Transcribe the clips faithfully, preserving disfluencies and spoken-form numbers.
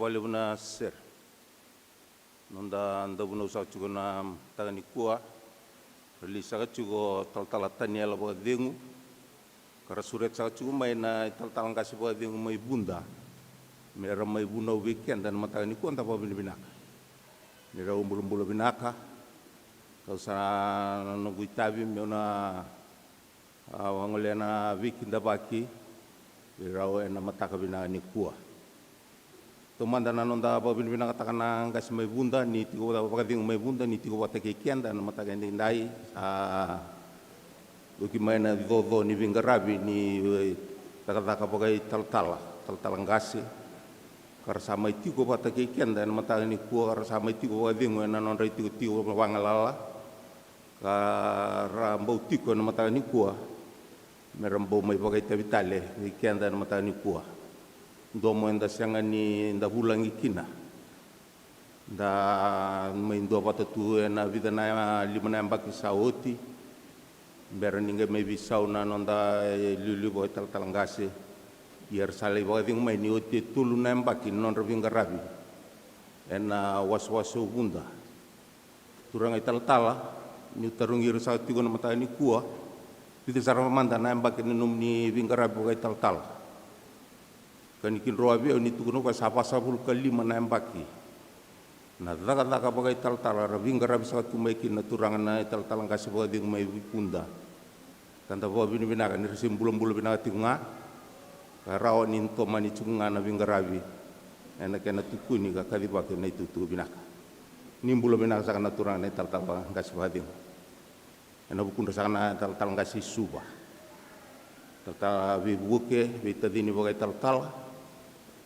Vakalevu na sere. Noda dauvunau saka tiko na mataka nikua, rairai saka tiko talatala Taniela Vakacegu, ka ra sureta saka tiko mai na italatala qase Vakacegu mai Vuda me ra mai vunau vei keda na mataka nikua. Da vakavinavinaka ni rau bulabula vinaka. Kau sa na noqu itavi meu na a, vagolea na veikidavaki vei rau ena mataka vinaka nikua. Taumada na noda vakavinavinakataka na qase mai Vuda ni tiko vata, Vakacegu mai Vuda ni tiko vata kei keda ena mataka edaidai. Sa oki mai na coco ni veiqaravi ni, e, cakacaka vakaitalatala, talatala qase, ka ra sa mai tiko vata kei keda ena mataka nikua, ka ra sa mai tiko vakacegu ena nodra itikotiko vagalala, ka ra bau tiko ena mataka nikua me ra bau mai vakaitavi tale vei keda ena mataka nikua. Domo eda sega ni da vulagi kina, da mai dua vata tu ena vica na, lima na yabaki sa oti, bera ni qai mai veisau na noda, e, iliuliu vakaitalatala qase. Ia ra sa lai vakacegu mai ni oti e tolu na yabaki na nodra veiqaravi ena wasewase o Vuda. Turaga italatala, niu tarogi ira saka tiko na mataka nikua, vica sara mada na yabaki na nomuni veiqaravi vakaitalatala? Ka ni kidroa vei au ni tukuna o koya sa vasagavulu ka lima na yabaki na cakacaka vakaitalatala ra veiqaravi saka tu mai kina na turaga na italatala qase Vakacegu mai Vuda. Ka da vakavinavinaka ni ra se bulabula vinaka tiko ga, ka rawa ni tomani tiko ga na veiqaravi ena kena tukuni ka kacivaki na itutu vinaka. Ni bula vinaka saka na turaga na italatala qase Vakacegu. Ena vukudra saka na talatala qase i Suva, talatala Veivuke, veitacini vakaitalatala,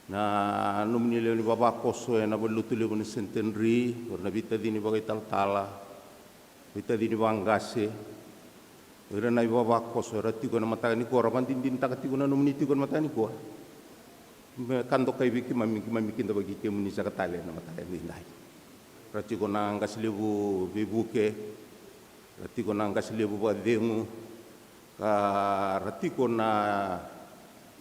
na nomuni lewe ni vavakoso ena valenilotu levu na Centenary, o ira na veitacini vakaitalatala, veitacini vakaqase, o ira na ivavakoso era tiko ena mataka nikua, ra vakadinadinataka tiko na nomuni tiko ena mataka nikua. Me ka dokai vei keimami, keimami kidavaki kemuni saka tale ena mataka edaidai. Ra tiko na qase levu Veivuke, ra tiko na qase levu Vakacegu, ka ra tiko na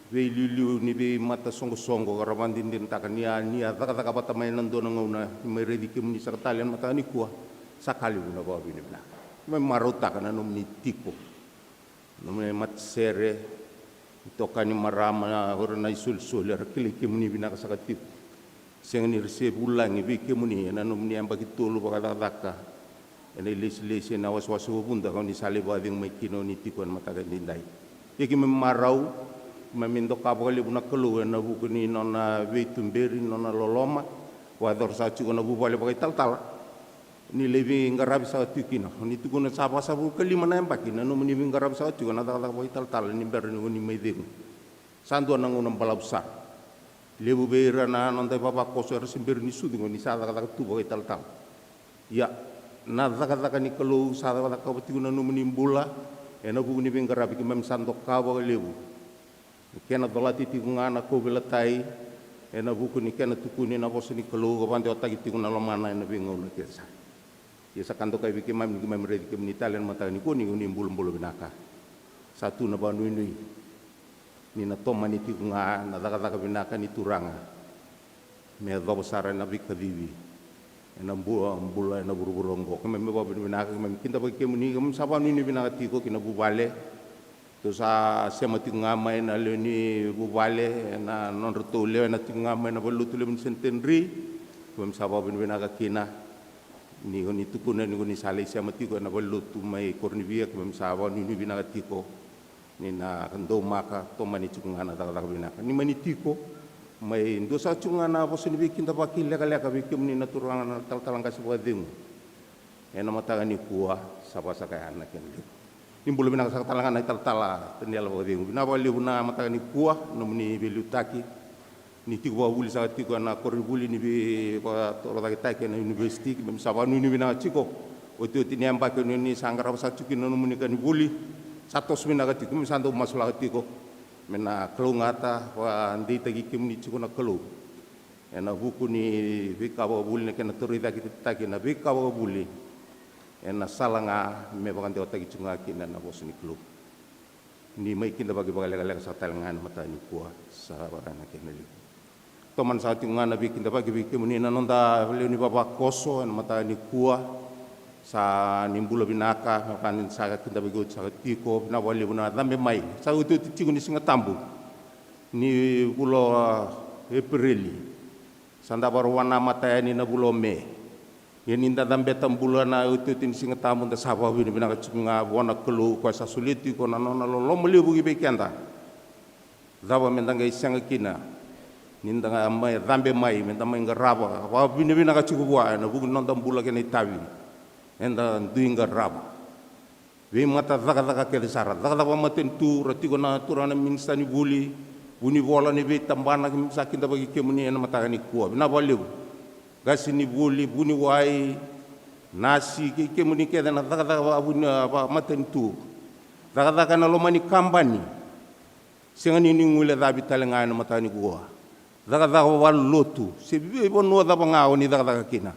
veiliuliu ni veimatasoqosoqo, ka ra vakadinadinataka ni a, ni a cakacaka vata mai ena dua na gauna, ni mai raici kemuni saka tale ena mataka nikua. Sa ka levu na vakavinavinaka. Me marautaka na nomuni tiko, nomuni matasere, itokani, marama, o ira na isolisoli, era kilai kemuni vinaka saka tiko. Sega ni ra se vulagi vei kemuni ena nomuni yabaki tolu vakacakacaka ena ilesilesi ena wasewase o Vuda, ka oni sa lai vakacegu mai kina, oni tiko ena mataka edaidai. Ia keimami marau, keimami doka vakalevu na Kalou ena vuku ni nona veituberi, nona loloma. Vakayacora saka tiko na vuvale vakaitalatala ni lai veiqaravi saka tiko kina. Oni tukuna sa vasagavulu ka lima na yabaki na nomuni veiqaravi saka tiko ena cakacaka vakaitalatala ni bera ni oni mai cegu. Sa dua na gauna balavu sara. Levu vei ira na noda ivavakoso era se bera ni sucu qo ni sa cakacaka tu vakaitalatala. Ia, na cakacaka ni Kalou sa cakacaka vata tiko na nomuni bula ena vuku ni veiqaravi, keimami sa doka vakalevu. Kena colati tiko ga na kauveilatai ena vuku ni kena tukuni na vosa ni Kalou, ka vakadewataki tiko na lomana ena veigauna kece sara. Ia sa ka dokai vei keimami ni keimami raici kemuni tale ena mataka nikua, ni oni bulabula vinaka. Sa tu na vakanuinui ni na tomani tiko ga na cakacaka vinaka ni Turaga me yacova sara na veikacivi ena bu-, bula ena vuravura oqo. Keimami vakavinavinaka, keimami kidavaki kemuni, keimami sa vakanuinui vinaka tiko ki na vuvale. Tou sa sema tiko ga mai na lewe ni vuvale, ena nodratou lewena tiko ga mai na valenilotu levu ni Centenary. Keimami sa vakavinavinaka kina ni oni tukuna ni oni sa lai sema tiko ena valenilotu mai Koronivia, keimami sa vakanuinui vinaka tiko ni na doumaka, tomani tiko ga na cakacaka vinaka. Ni mani tiko mai dua saka tiko ga na vosa ni veikidavaki lekaleka vei kemuni na turaga na talatala qase vakacegu ena mataka nikua, sa vaka saka ya na kena levu. Ni bula vinaka saka tale ga na italatala Taniela Vakacegu. Vinaka vakalevu na mataka nikua, nomuni veiliutaki. Ni tiko vakavuli saka tiko ena koronivuli ni veivakatorocaketaki ena univesiti, keimami sa vakanuinui vinaka tiko. Otioti ni yabaki oni sa qarava saka tiko kina na nomuni ka ni vuli, sa toso vinaka tiko, keimami sa dau masulaka tiko me na kalougata, vakadeitaki kemuni tiko na Kalou ena vuku ni veika vakavuli, na kena torocaketaki na veika vakavuli ena sala ga me vakadewataki tiko ga kina na vosa ni Kalou. Ni mai kidavaki vakalekaleka saka tale ga ena mataka nikua, sa vaka na kena levu. Tomana saka tiko ga na veikidavaki vei kemuni na noda lewe ni vavakoso ena mataka nikua. Sa ni bula vinaka, na ka ni sa kidavaki oti saka tiko, vinaka vakalevu na cabe mai. Sa otioti tiko ni Siga Tabu ni vula o Epereli. Sa da vakarau vakanamata yani na vula o Me. Ia ni da cabeta bula na otioti ni Siga Tabu, da sa vakavinavinaka tiko ga vua na Kalou, koya sa solia tiko na nona loloma levu ki vei keda. Cava me da qai sega kina ni da mai cabe mai, me da mai qarava, vakavinavinaka tiko vua ena vuku ni noda bula kei na itavi eda dui qarava. Veimata cakacaka kece sara, cakacaka vakamatanitu, ra tiko na turaga na minisita ni vuli, vunivola ni veitabana, keimami sa kidavaki kemuni ena mataka nikua. Vinaka vakalevu. Qase ni vuli, vuniwai, nasi, kei kemuni kece na cakacaka vakavuni, vakamatanitu. Cakacaka ena loma ni kabani. Sega ni ni guilecavi tale ga ena mataka nikua. Cakacaka vakalotu, se veivanua cava ga o ni cakacaka kina.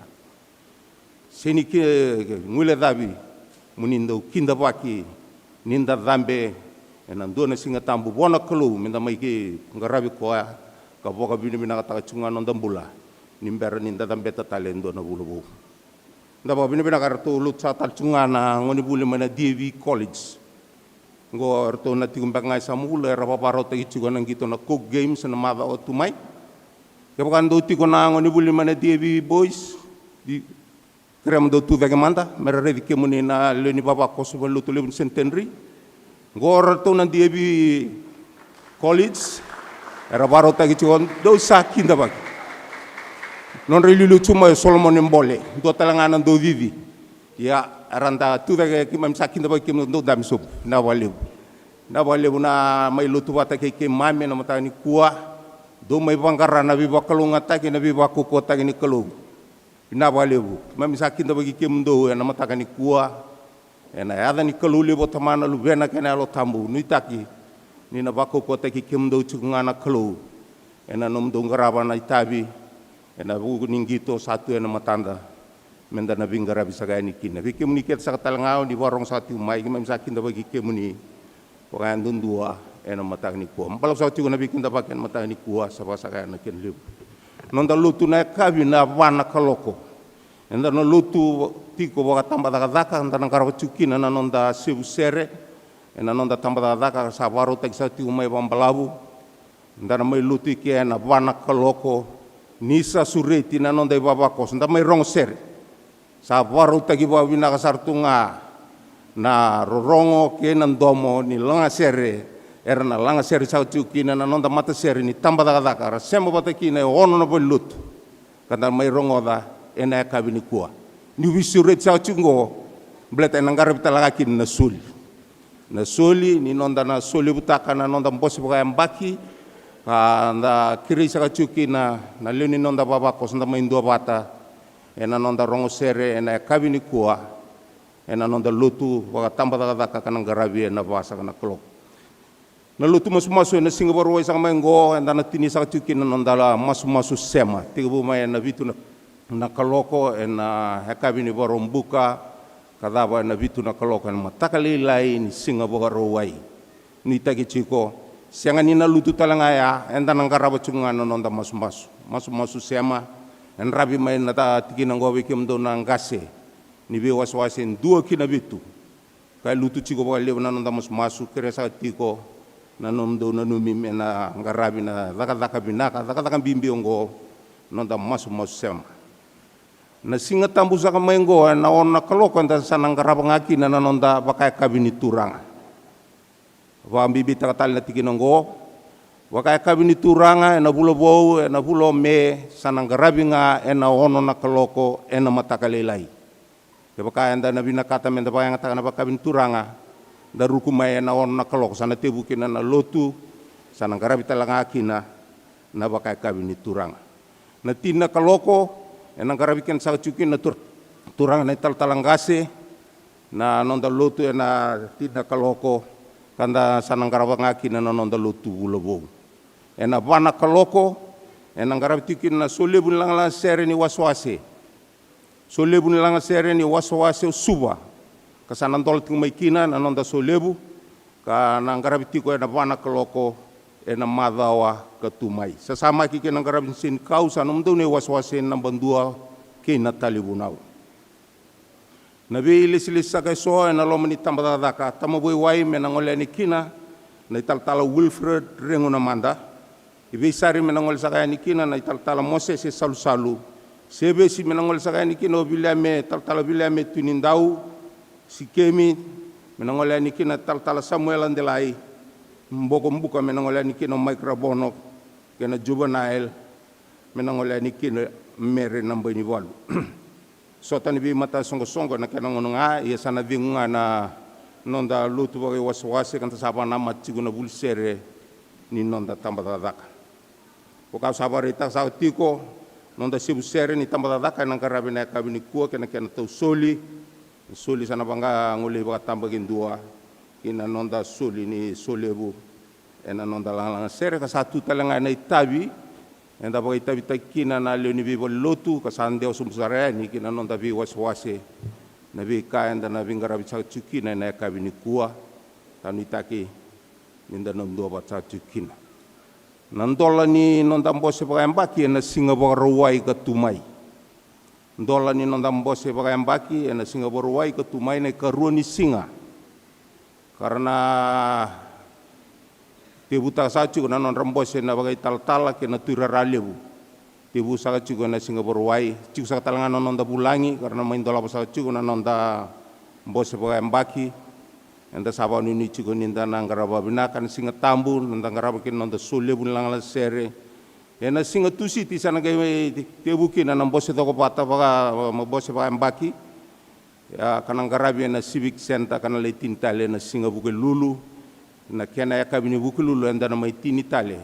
Se ni ke guilecavi, mo ni dau kidavaki ni da cabe ena dua na Siga Tabu vua na Kalou, me da mai ki qaravi koya, ka vakavinavinakataka tiko ga noda bula ni bera ni da cabeta tale e dua na vula vou. Da vakavinavinaka eratou lotu saka tale tiko ga na gonevuli mai na D A V College. Oqo eratou na tiko beka ga e Samavula, era vakavakarautaki tiko ena qito na Coke Games ena macawa tu mai. Kevaka dou tiko na gonevuli mai na D A V Boys, di, kerea mo dou tucake mada, me ra raici kemuni na lewe ni vavakoso, valenilotu levu ni Centenary. Oqo ratou na D A V College, era vakarautaki tiko, dou sa kidavaki. Nodra iliuliu tu mai o Solomone Bole, dua tale ga na daucici. Ia, era da tucake, keimami sa kidavaki kemudou, dou dabe sobu. Vinaka vakalevu. Vinaka vakalevu na mai lotu vata kei keimami ena mataka nikua. Dou mai vaqara na veivakalougatataki, na veivakaukauwataki ni Kalou. Vinaka vakalevu. Keimami sa kidavaki kemudou ena mataka nikua. Ena yaca ni Kalou levu o Tamana, Luvena kei na Yalo Tabu. Nuitaki ni na vakaukauwataki kemudou tiko ga na Kalou ena nomudou qarava na itavi ena vuku ni qito sa tu ena matada, me da na veiqaravi saka yani kina. Vei kemuni kece saka tale ga o ni vakarorogo saka tiko mai, keimami sa kidavaki kemuni vakayadudua ena mataka nikua. Balavu saka tiko na veikidavaki ena mataka nikua, sa vakasaka yani na kena levu. Noda lotu na yakavi na va na kaloko. Eda na lotu tiko vakatabacakacaka, da na qarava tiko kina na noda sevu sere ena noda tabacakacaka, sa vakarautaki saka tiko mai vakabalavu. Da na mai lotu i ke ena va na kaloko. Ni sa sureti na noda ivavakoso, da mai rogo sere. Sa vakarautaki vakavinaka sara tu ga na rorogo kei na domo ni lagasere era na lagasere saka tiko kina na noda matasere ni tabacakacaka, ra sema vata kina e ono na valenilotu. Ka da mai rogoca ena yakavi nikua. Niu veisureti saka tiko oqo, baleta ena qaravi tale ga kina na soli. Na soli ni noda na solevutaka na noda bose vakayabaki, ka da kerei saka tiko kina na lewe ni noda vavakoso, da mai duavata ena noda rogo sere ena yakavi nikua, ena noda lotu vakatabacakacaka ka na qaravi ena va saka na kaloko. Na lotu masumasu ena siga Vakarauwai saka mai oqo, eda na tinia saka tiko kina na noda masumasu sema. Tekivu mai ena vitu na, na kaloko ena yakavi ni Vakaraubuka, ka cava ena vitu na kaloko ena mataka lailai ni siga Vakarauwai. Nuitaki tiko, sega ni na lutu tale ga ya, eda na qarava tiko ga na noda masumasu. Masumasu sema, e dravi mai na ta-, tikina oqo vei kemudou na qase ni veiwasewase dua ki na vitu. Ka e lutu tiko vakalevu na noda masumasu, kerea saka tiko na nomudou nanumi me na qaravi na cakacaka vinaka, cakacaka bibi oqo, noda masumasu sema. Na Siga Tabu saka mai oqo, ena ono na kaloko, eda sa na qarava ga kina na noda vakayakavi ni Turaga. Vakabibitaka tale na tikina oqo, vakayakavi ni Turaga ena vula vou, ena vula o Me, sa na qaravi ga ena ono na kaloko ena mataka lailai. Kevaka eda na vinakata me da vakayagataka na vakayakavi ni Turaga, da ruku mai ena ono na kaloko, sa na tevu kina na lotu, sa na qaravi tale ga kina na vakayakavi ni Turaga. Na tini na kaloko, ena qaravi kina saka tiko kina na tur-, turaga na italatala qase, na noda lotu ena tini na kaloko, ka da sa na qarava ga kina na noda lotu vula vou. Ena va na kaloko, ena qaravi tiko kina na solevu ni lagalaga sere ni wasewase. Solevu ni lagasere ni wasewase o Suva. Ka sa na dola tiko mai kina na noda solevu, ka na qaravi tiko ena va na kaloko, ena macawa ka tu mai. Sasamaki kei na qaravi ni senikau sa nomudou na iwasewase naba dua kei na talevunau. Na veilesilesi saka eso ena loma ni tabacakacaka: Tamavaiwai me na gole yani kina na italatala Wilfred Regunamada. Iveisari me na gole saka yani kina na italatala Mosese Salusalu. Sevesi me na gole saka yani kina o Viliame, talatala Viliame Tuinidau. Sikemi me na gole yani kina talatala Samuela Delai. Bokobuka me na gole yani kina o Mike Rabono kei na Juvenile me na gole yani kina Mere Nabainivalu. Sota ni veimatasoqosoqo ena kena gauna ga, ia sa na cegu ga na noda lotu vakaiwasewase ka da sa vakanamata tiko na vuli sere ni noda tabacakacaka. Vaka au sa vakaraitaka saka tiko, noda sevu sere ni tabacakacaka ena qaravi ena yakavi nikua kei na kena tausoli. Soli sa na vaqo, golei vakatabakidua ki na noda soli ni solevu ena noda lagalaga sere, ka sa tu tale ga ena itavi eda vakaitavitaki kina na lewe ni veivalelotu, ka sa dewa sobu sara yani ki na noda veiwasewase na veika eda na veiqaravi saka tiko kina ena yakavi nikua. Sa nuitaki ni da na duavata saka tiko kina. Na dola ni noda bose vakayabaki ena Siga Vakarauwai ka tu mai. Dola ni noda bose vakayabaki ena Siga Vakarauwai ka tu mai na ikarua ni siga. Ka ra na tevutaka saka tiko na nodra bose na vakaitalatala kei na tuirara levu. Tevu saka tiko ena Siga Vakarauwai, tiko saka tale ga na noda vulagi, ka ra na mai dolava saka tiko na noda bose vakayabaki. Eda sa vakanuinui tiko ni da na qarava vinaka na Siga Tabu, na da qarava kina noda solevu ni lagalaga sere. Ena siga Tusiti sa na qai tevu kina na bose cokovata vaka, bose vakayabaki. Ia, ka na qaravi ena Civic Centre, ka na lai tini tale ena siga Vukelulu. Na kena yakavi ni Vukelulu eda na mai tini tale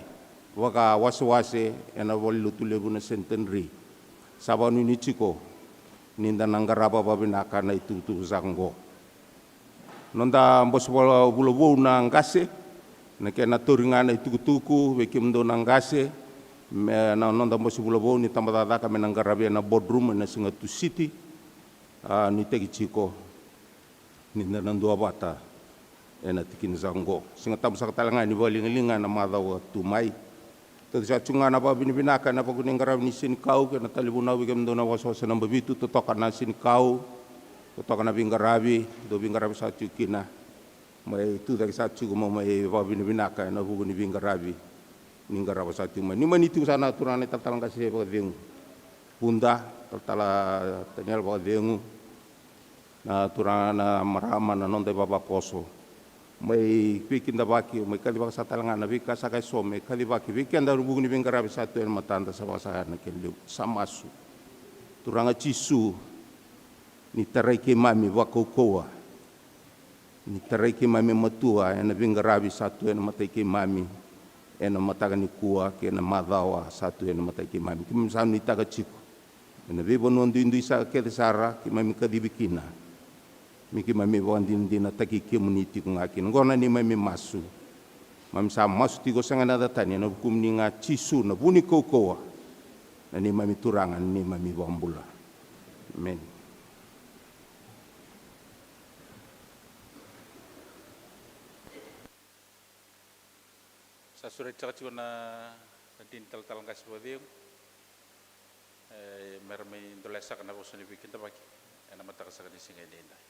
vakawasewase ena valenilotu levu na Centenary. Sa vakanuinui tiko ni da na qarava vakavinaka na itukutuku saka oqo. Noda bose vula, vula vou na qase, na kena tauri ga na itukutuku vei kemudou na qase, me na noda bose vula vou ni tabacakacaka me na qaravi ena boardroom ena siga Tusiti. A, nuitaki tiko ni da na duavata ena tikina saka oqo. Siga Tabu saka tale ga ni vakaligaliga na macawa tu mai. Tauci saka tiko ga na vakavinavinaka ena vuku ni qaravi ni senikau kei na talevunau vei kemudou na wasewase naba vitu, totoka na senikau, totoka na veiqaravi dou veiqaravi saka tiko kina. Mai tucake saka tiko mo mai vakavinavinaka ena vuku ni veiqaravi ni qarava saka tiko mai. Ni mani tiko saka na turaga na italatala qase vakacegu Vuda, talatala Taniela vakacegu, na turaga na marama, na noda ivavakoso. Mai veikidavaki, mai kacivaka saka tale ga na veika saka eso me kacivaki vei keda ena vuku ni veiqaravi sa tu ena matada, sa vakasaka na kena levu. Sa masu. Turaga Jisu, ni tarai keimami vakaukauwa, ni tarai keimami matua ena veiqaravi sa tu ena matai keimami ena mataka nikua kei na macawa sa tu ena matai keimami. Keimami sa nuitaka tiko ena veivanua duidui saka kece sara keimami kacivi kina, me keimami vakadinadinataki kemuni tiko ga kina. Oqo na neimami masu. Keimami sa masu tiko, sega ena yaca tani, ena vukumuni ga Jisu, na vu ni kaukauwa, na neimami Turaga, na neimami iVakabula. Emeni. Sa sureti saka tiko na, na dina ni talatala qase vakacegu, e, mera mai dolea saka na vosa ni veikidavaki ena mataka saka ni siga edaidai.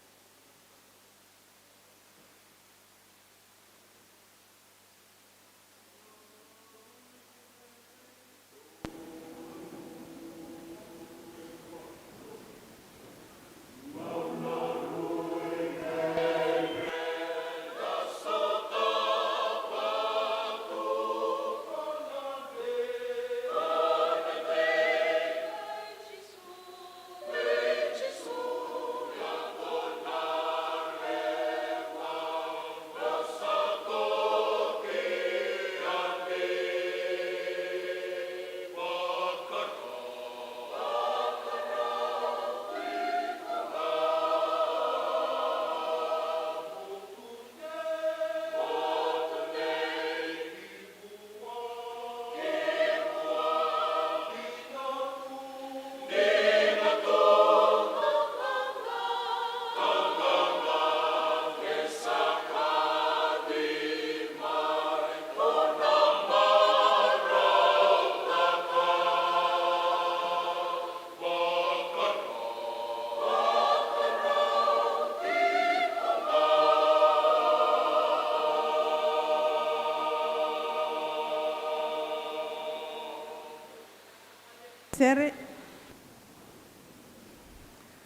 Sere.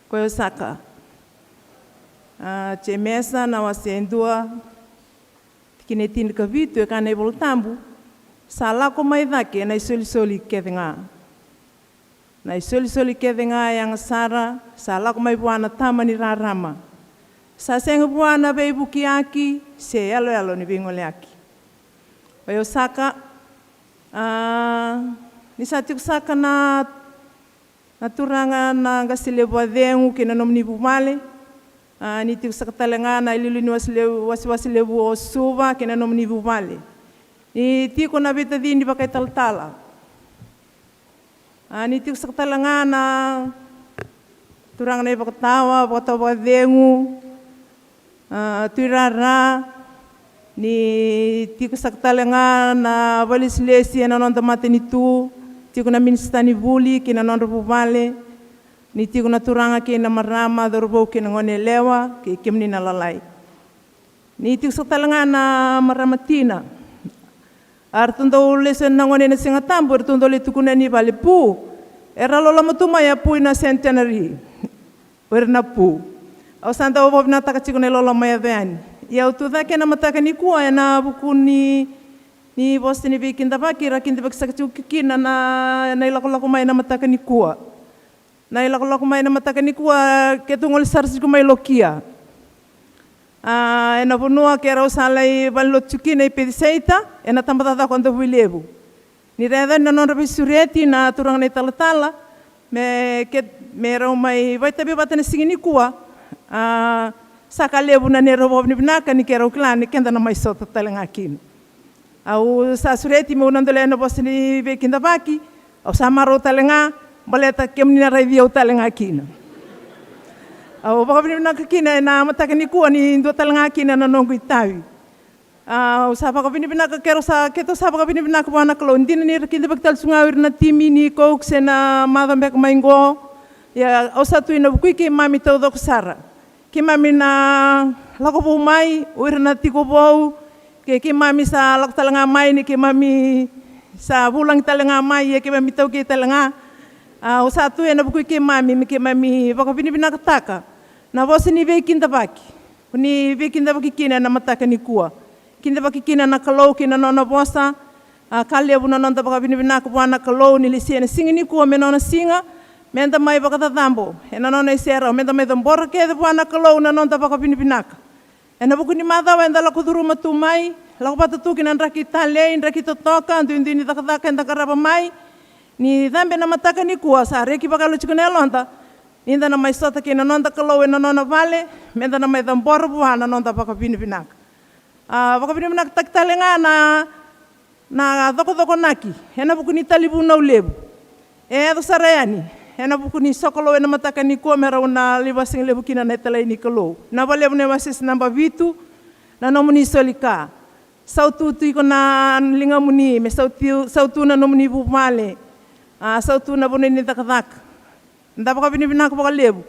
Ko Osaka. A, Jemesa na wase e dua, tikina e tinikavitu, e kaya na iVolatabu: Sa lako mai cake na isolisoli kece ga. Na isolisoli kece ga e yaga sara, sa lako mai vua na tama ni rarama. Sa sega vua na veivukiyaki se yaloyalo ni veigoleyaki. Oi Osaka, a, ni sa tiko saka na, na turaga na qase levu a cegu kei na nomuni vuvale, a, ni tiko saka tale ga na iliuliu ni wase levu, wasewase levu o Suva kei na nomuni vuvale. Ni tiko na veitacini vakaitalatala. A, ni tiko saka tale ga na turaga na ivakatawa, vakatawa vakacegu, a, tuirara, ni tiko saka tale ga na vailesilesi ena noda matanitu, tiko na minisita ni vuli kei na nodra vuvale, ni tiko na turaga kei na marama, cauravou kei na goneyalewa, kei kemuni na lalai. Ni tiko saka tale ga na marama tina. A ratou dau lesu ena gone ena Siga Tabu, eratou dau lai tukuna ni vale, Pu, era loloma tu mai a Pu ina Centenary. O ira na Pu. Au sa dau vakavinavinakataka tiko na iloloma e yaco yani. Ia au tu cake ena mataka nikua ena vuku ni, ni vosa ni veikidavaki, ra kidavaki saka tiko kina na, na ilakolako mai ena mataka nikua. Na ilakolako mai ena mataka nikua, keitou gole sara tiko mai Lokia. A, ena vanua keirau sa lai valenilotu tiko kina i Pecisaita, ena tabacakacaka o Davuilevu. Ni raica na nodra veisureti na turaga na italatala, me ke, me rau mai vakaitavi vata na siga nikua. A, sa ka levu na neirau vakavinavinaka ni keirau kila ni keda na mai sota tale ga kina. Au sa sureti meu na dolea na vosa ni veikidavaki, au sa marau tale ga, baleta kemuni na raici au tale ga kina. Au vakavinavinaka kina ena mataka nikua ni dua tale ga kina na noqu itavi. Au sa vakavinavinaka, keirau sa, keitou sa vakavinavinaka vua na Kalou, dina ni ra kidavaki tale tu ga o ira na timi ni Coke se na maca beka mai qo. Ia au sa tu ena vuku i keimami taucoko sara. Keimami na lako vou mai, o ira na tiko vou, kei keimami sa lako tale ga mai, ni keimami sa vulagi tale ga mai, ia keimami taukei tale ga. A, au sa tu ena vuku i keimami me keimami vakavinavinakataka na vosa ni veikidavaki. Ni veikidavaki kina ena mataka nikua. Kidavaki kina na Kalou kei na nona vosa. A, ka levu na noda vakavinavinaka vua na Kalou ni lesia na siga nikua me nona siga, meda mai vakacacabo ena nona iserau, meda mai cabora kece vua na Kalou na noda vakavinavinaka. Ena vuku ni macawa eda lako curuma tu mai, lako vata tu kina draki talei, draki totoka, duidui ni cakacaka eda qarava mai. Ni cabe na mataka nikua sa reki vakayalo tiko na yaloda, nida na mai sota kei na noda Kalou ena nona vale, meda na mai cabora vua na noda vakavinavinaka. A, vakavinavinakataki tale ga na, na cokocokonaki ena vuku ni talevunau levu e yaco sara yani ena vuku ni sokalou ena mataka nikua, me rau na lai vasigalevu kina na italai ni Kalou. Na Valevu na iwasewase naba vitu, na nomuni soli ka. Sautu tiko na ligamuni, me sautu, sautu na nomuni vuvale. A, sautu na vanua ni cakacaka. Da vakavinavinaka vakalevu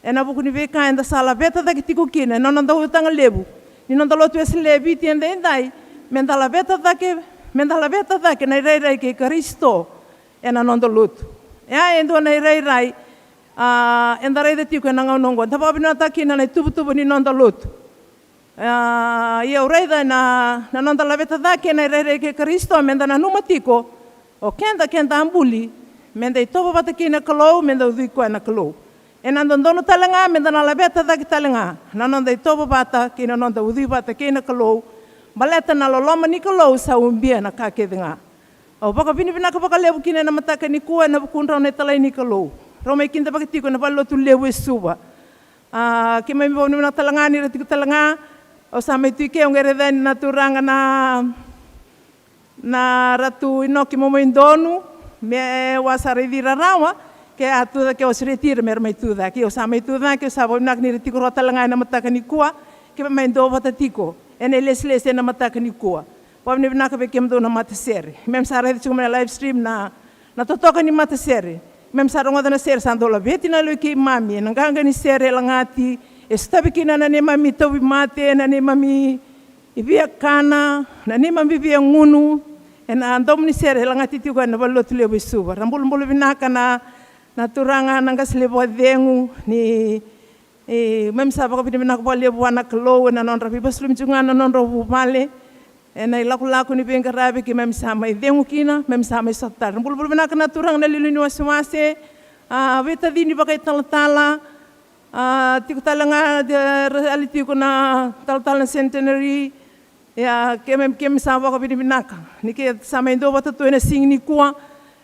ena vuku ni veika eda sa laveta cake tiko kina ena noda ulutaga levu ni noda lotu Wesele e Viti edaidai, meda laveta cake, meda laveta cake na irairai kei Karisito ena noda lotu. E a, e dua na irairai, a, eda raica tiko ena gauna oqo, da vakavinavinakataka kina na ituvatuva ni noda lotu. A, ia au raica na, na noda laveta cake na irairai kei Karisito, meda nanuma tiko o keda, keda a buli, meda itovo vata kei na Kalou, meda ucui koya na Kalou. Ena dodonu tale ga meda na laveta cake tale ga na noda itovo vata kei na noda ucui vata kei na Kalou, baleta na loloma ni Kalou sa ubia na ka kece ga. Au vakavinavinaka vakalevu kina ena mataka nikua ena vukudrau na italai ni Kalou, rau mai kidavaki tiko ena valelotu levu e Suva. A, keimami vakavinavinaka tale ga ni ra tiko tale ga. Au sa mai tu i ke, au qai raica yani na turaga na, na Ratu Inoki Momoidonu, me au a sa raici ira rawa, ke a tu cake au sureti ira me ra mai tu cake. Au sa mai tu cake, au sa vakavinavinaka ni ra tiko rawa tale ga ena mataka nikua, keimami mai duavata tiko ena ilesilesi ena mataka nikua. Vakavinavinaka vei kemudou na matasere. Keimami sa raica tiko mai na live stream na, na totoka ni matasere. Keimami sa rogoca na sere sa dau laveti na yalo i keimami ena qaqa ni sere e lagati, e sotavi kina na neimami tauvimate, na neimami viakana, na neimami viagunu, Ena domo ni sere e lagati tiko ena valenilotu levu e Suva. Ra bulabula vinaka na, na turaga na qase levu vakacegu ni, e, keimami sa vakavinavinaka vakalevu vua na Kalou ena nodra veivakasulumi tiko ga na nodrau vuvale. Ena ilakolako ni veiqaravi keimami sa mai cegu kina, keimami sa mai sota tale. Ra bulabula vinaka na turaga na liuliu ni wasewase, a, veitacini vakaitalatala, a, tiko tale ga, e, ra yali tiko na talatala na Centenary, ia, keimami, keimami sa vakavinavinaka. Ni ke sa mai dua vata tu ena siga nikua,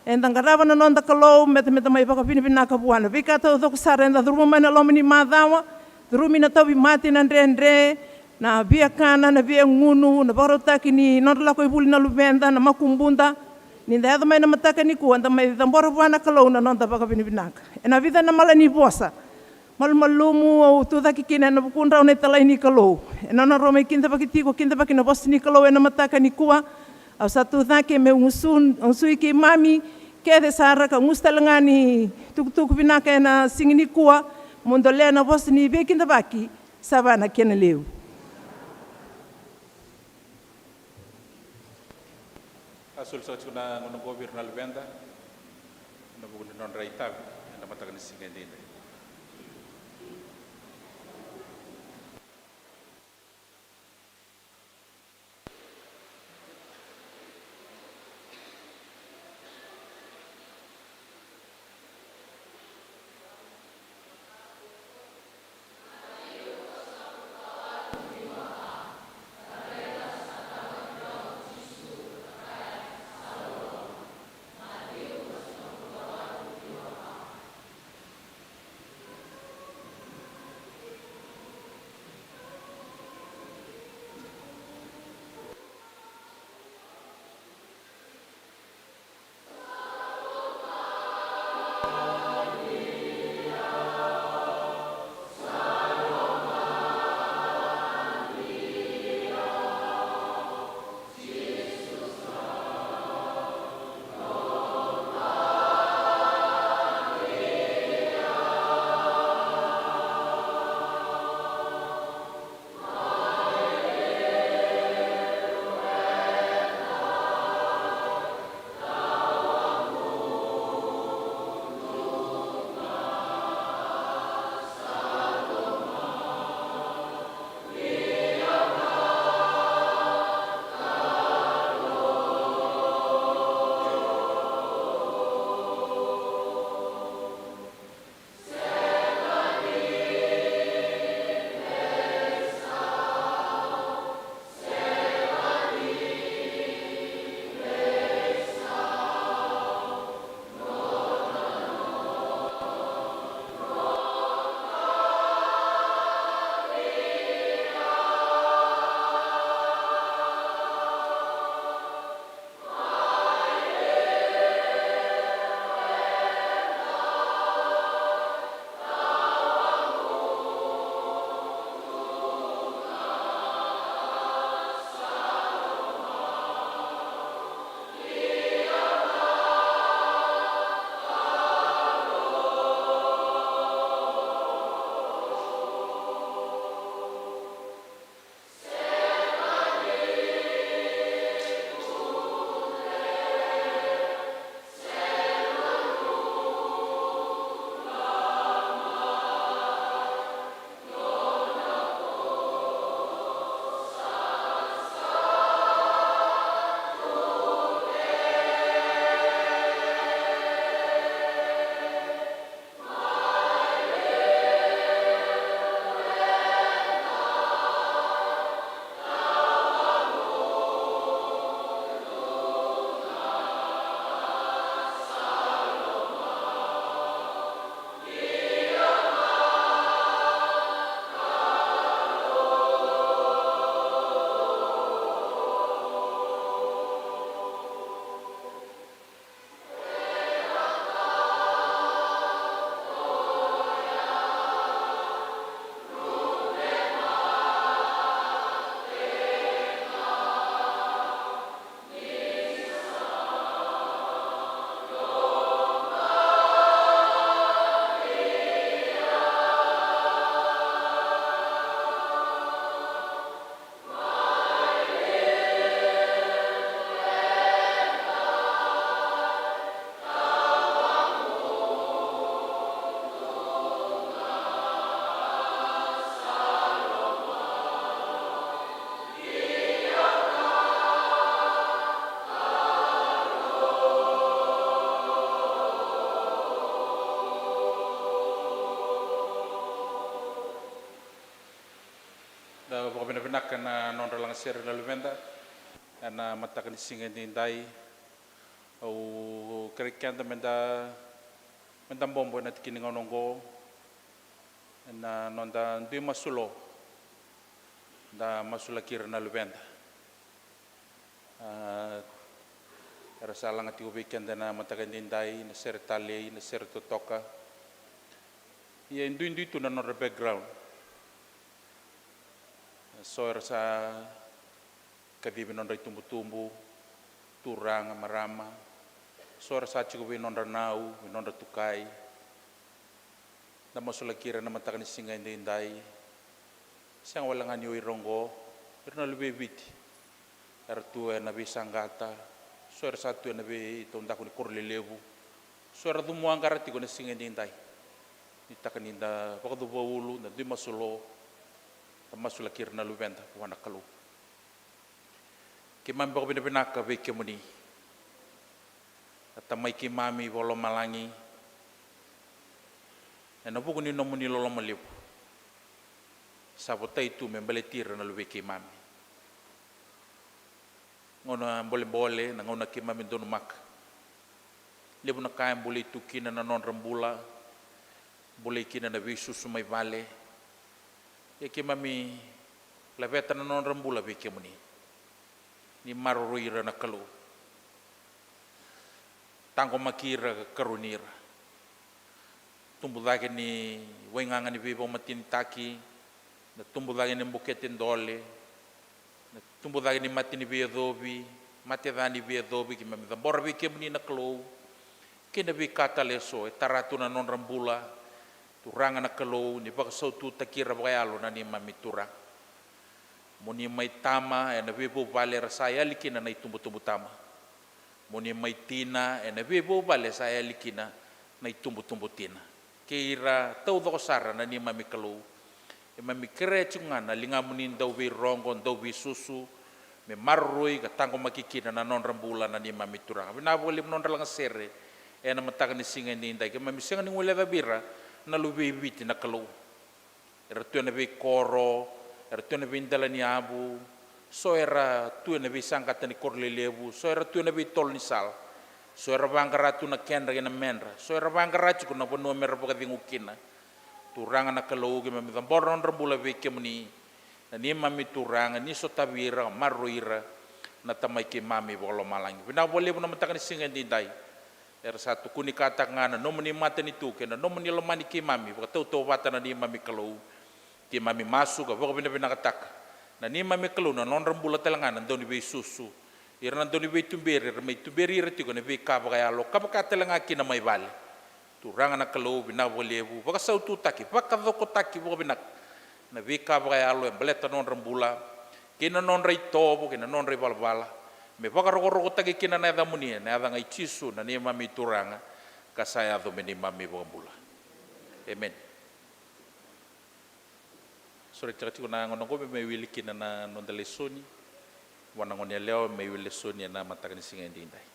eda qarava na noda Kalou, meda, meda mai vakavinavinaka vua na veika taucoko sara eda curuma mai na loma ni macawa, curumi na tauvimate, na dredre, na viakana, na viagunu, na vakarautaki ni nodra lako i vuli na luveda, na makubuda. Ni da yaco mai na mataka nikua, da mai cabora vua na Kalou na noda vakavinavinaka. Ena vica na mala ni vosa malumalumu au tucake kina ena vukudrau na italai ni Kalou. Ena nodrau mai kidavaki tiko, kidavaki na vosa ni Kalou ena mataka nikua. Au sa tucake meu gusu, gusui keimami kece sara ka gusu tale ga ni tukutuku vinaka ena siga nikua. Mo dolea na vosa ni veikidavaki, sa va na kena levu. A soli saka tiko na gauna oqo vei ira na luveda ena vuku ni nodra itavi ena mataka ni siga edaidai. Da vakavinavinaka na nodra lagasere na luveda ena mataka ni siga edaidai. Au kerei keda meda, meda bobo ena tiki ni gauna oqo ena noda dui masu lo, da masulaki ira na luveda. A, era sa laga tiko vei keda ena mataka edaidai na sere talei, na sere totoka. Ia e duidui tu na nodra background. So era sa kacivi nodra itubutubu, turaga, marama. So era sa tiko vei nodra nau, vei nodra tukai. Da masulaki ira ena mataka ni siga edaidai. Sega wale ga ni o ira oqo, ira na luvei Viti era tu ena veisaqata. So era sa tu ena veitaudaku ni koro lelevu. So era cumuaqara tiko ena siga edaidai. Ni taka ni da vakacuva ulu, da dui masu lo, da masulaki ira na luveda vua na Kalou. Keimami vakavinavinaka vei kemuni, na Tamai keimami vakalomalagi, ena vuku ni nomuni loloma levu sa votai tu me baleti ira na luvei keimami. Gauna bolebole, na gauna keimami donumaka, levu na ka e bolei tu kina na nodra bula, bolei kina na veisusu mai vale. Ia keimami laveta na nodra bula vei kemuni. Ni maroroi ira na Kalou. Taqomaki ira, karoni ira. Tubu cake ni waigaga ni veivakamatenitaki, na tubu cake ni bukete dole, na tubu cake ni mate ni veiyacovi, mate ca ni veiyacovi, keimami cabora vei kemuni na Kalou. Kei na veika tale eso e tara tu na nodra bula. Turaga na Kalou, ni vakasaututaki ira vakayalo na neimami Turaga. Mo ni mai tama ena veivuvale era sa yali kina na itubutubu tama. Mo ni mai tina ena veivuvale sa yali kina na itubutubu tina. Kei ira taucoko sara na neimami Kalou. Keimami kerea tiko ga na ligamuni dauveirogo, dauveisusu, me maroroi ka taqomaki kina na nodra bula na neimami Turaga. Vinaka vakalevu na nodra lagasere ena mataka ni siga edaidai. Keimami sega ni guilecavi ira na luvei Viti na Kalou. Era tu ena veikoro, era tu ena veidela ni yavu, so era tu ena veisaqata ni koro lelevu, so era tu ena veitolo ni sala, so era vaqara tu na kedra kei na medra, so era vaqara tiko na vanua mera vakacegu kina. Turaga na Kalou, keimami cabora na nodra bula vei kemuni, na neimami Turaga, ni sotavi ira, maroroi ira, na Tamai keimami vakalomalagi. Vinaka vakalevu na mataka ni siga edaidai. Era sa tukunikataka ga na nomuni matanitu kei na nomuni lomani keimami vakatautauvata na neimami Kalou. Keimami masu ka vakavinavinakataka na neimami Kalou na nodra bula tale ga na dauniveisusu. Ira na dauniveituberi, era mai tuberi ira tiko ena veika vakayalo ka vaka tale ga kina mai vale. Turaga na Kalou, vinaka vakalevu, vakasaututaki, vakacokotaki vakavinaka na veika vakayalo e baleta na nodra bula, kei na nodra itovo, kei na nodra ivalavala, me vakarokorokotaki kina na yacamuni, ena yaca ga i Jisu na neimami Turaga ka sa yaco me neimami Vakabula. Emeni. Soretaka tiko na gauna oqo me mai wili kina na noda lesoni vua na gone yalewa me mai wili lesoni ena mataka ni siga edaidai.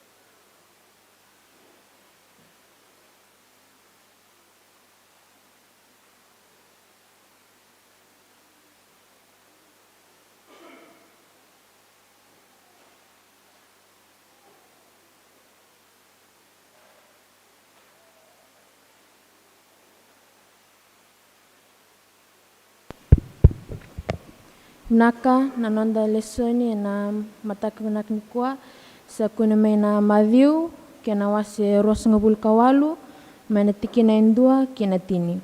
Vinaka. Na noda lesoni ena mataka vinaka nikua sa kune mai na Maciu, kei na wase ruasagavulu ka walu, mai na tikina e dua ki na tini.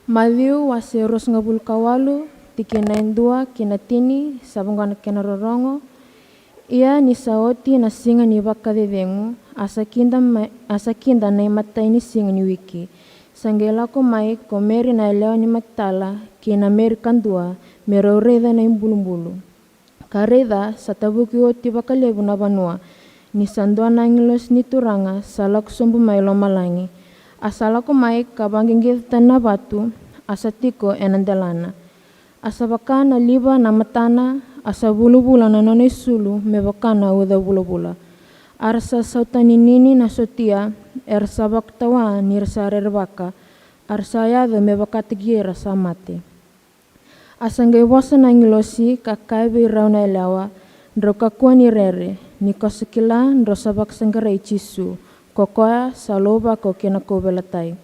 Maciu wase ruasagavulu ka walu, tikina e dua ki na tini, sa vaqo na kena rorogo. Ia ni sa oti na siga ni vakacecegu, a sa kida mai, a sa kida na imatai ni siga ni wiki. Sa qai lako mai ko Meri na yalewa ni Makitala kei na Meri kadua, me rau raica na ibulubulu. Ka raica, sa tavuki oti vakalevu na vanua, ni sa dua na agilosi ni Turaga sa lako sobu mai lomalagi. A sa lako mai ka vaqiqica tani na vatu, a sa tiko ena delana. A sa vaka na liva na matana, a sa vulavula na nona isulu me vaka na uca vulavula. A ra sa sautaninini na sotia, era sa vakatawa ni ra sa rerevaka, a ra sa yaco me vakataki ira sa mate. A sa qai vosa na agilosi ka kaya vei rau na yalewa, drau kakua ni rere, ni ko sa kila drau sa vakasaqarai Jisu, ko koya sa louvako kei na kauveilatai.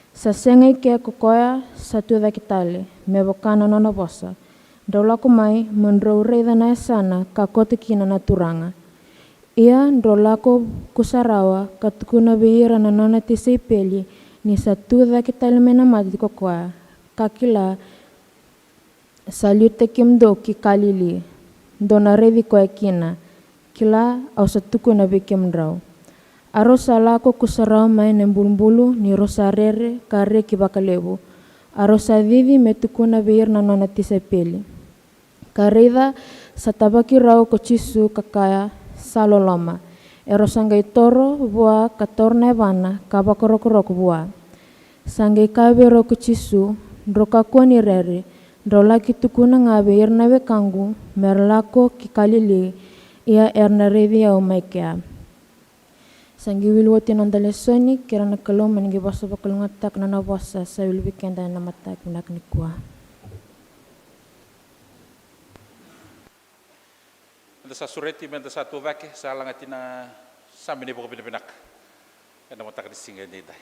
Sa sega i ke ko koya sa tucake tale, me vaka na nona vosa. Drau lako mai mo drau raica na yasana ka koto kina na Turaga. Ia drau lako kusarawa ka tukuna vei ira na nona tisaipeli ni sa tucake tale mai na mate ko koya, ka kila sa liutaki kemudou ki Kalili, dou na raici koya kina. Kila, au sa tukuna vei kemudrau. A rau sa lako kusarawa mai na ibulubulu ni rau sa rere ka reki vakalevu. A rau sa cici me tukuna vei ira na nona tisaipeli. Ka raica, sa tavaki rau ko Jisu ka kaya, sa loloma. E rau sa qai toro vua ka taura na yavana ka vakarokoroko vua. Sa qai kaya vei rau ko Jisu, drau kakua ni rere, drau laki tukuna ga vei ira na wekaqu me ra lako ki Kalili, ia era na raici au mai kea. Sa qai wili oti na noda lesoni, kerea na Kalou me na qai vosa vakalougatataka na nona vosa sa wili vei keda ena mataka vinaka nikua. Eda sa sureti, meda sa tucake, sa lagati na Same ni vakavinavinaka ena mataka ni siga edaidai.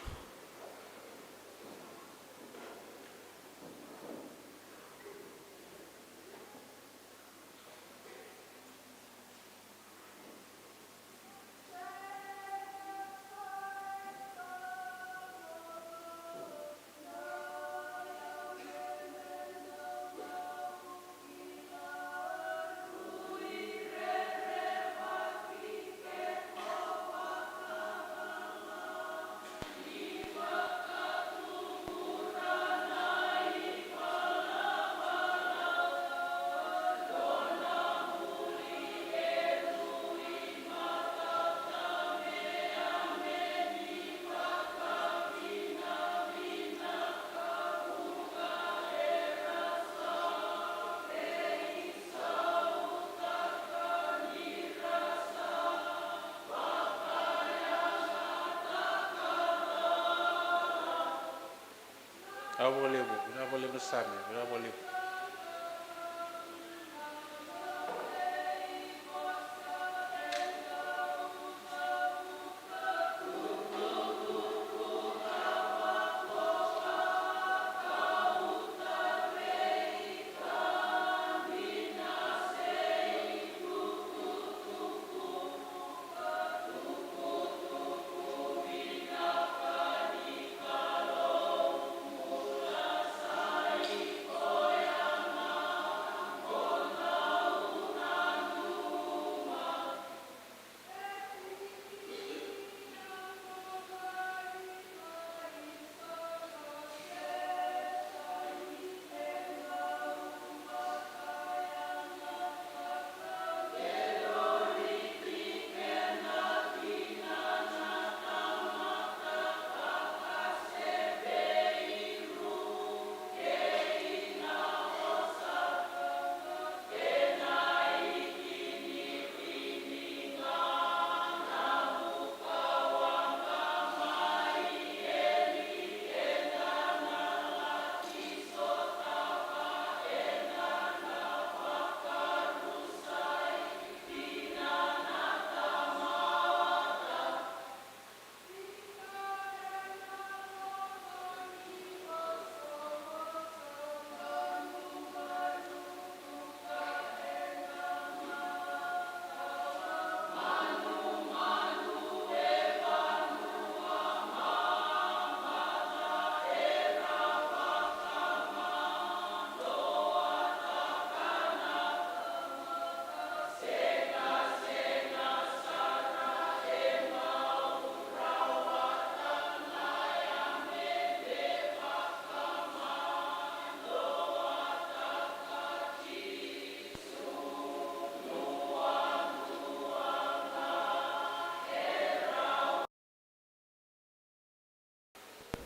Vinaka vakalevu, vinaka vakalevu na Same, vinaka vakalevu.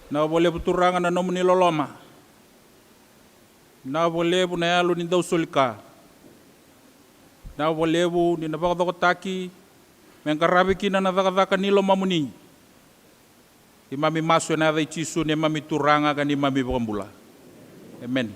Vinaka vakalevu Turaga na nomuni loloma. Vinaka vakalevu na yalo ni dausolika. Vinaka vakalevu ni na vakacokotaki me qaravi kina na cakacaka ni lomamuni. Keimami masu ena yaca i Jisu neimami Turaga ka neimami iVakabula. Emeni.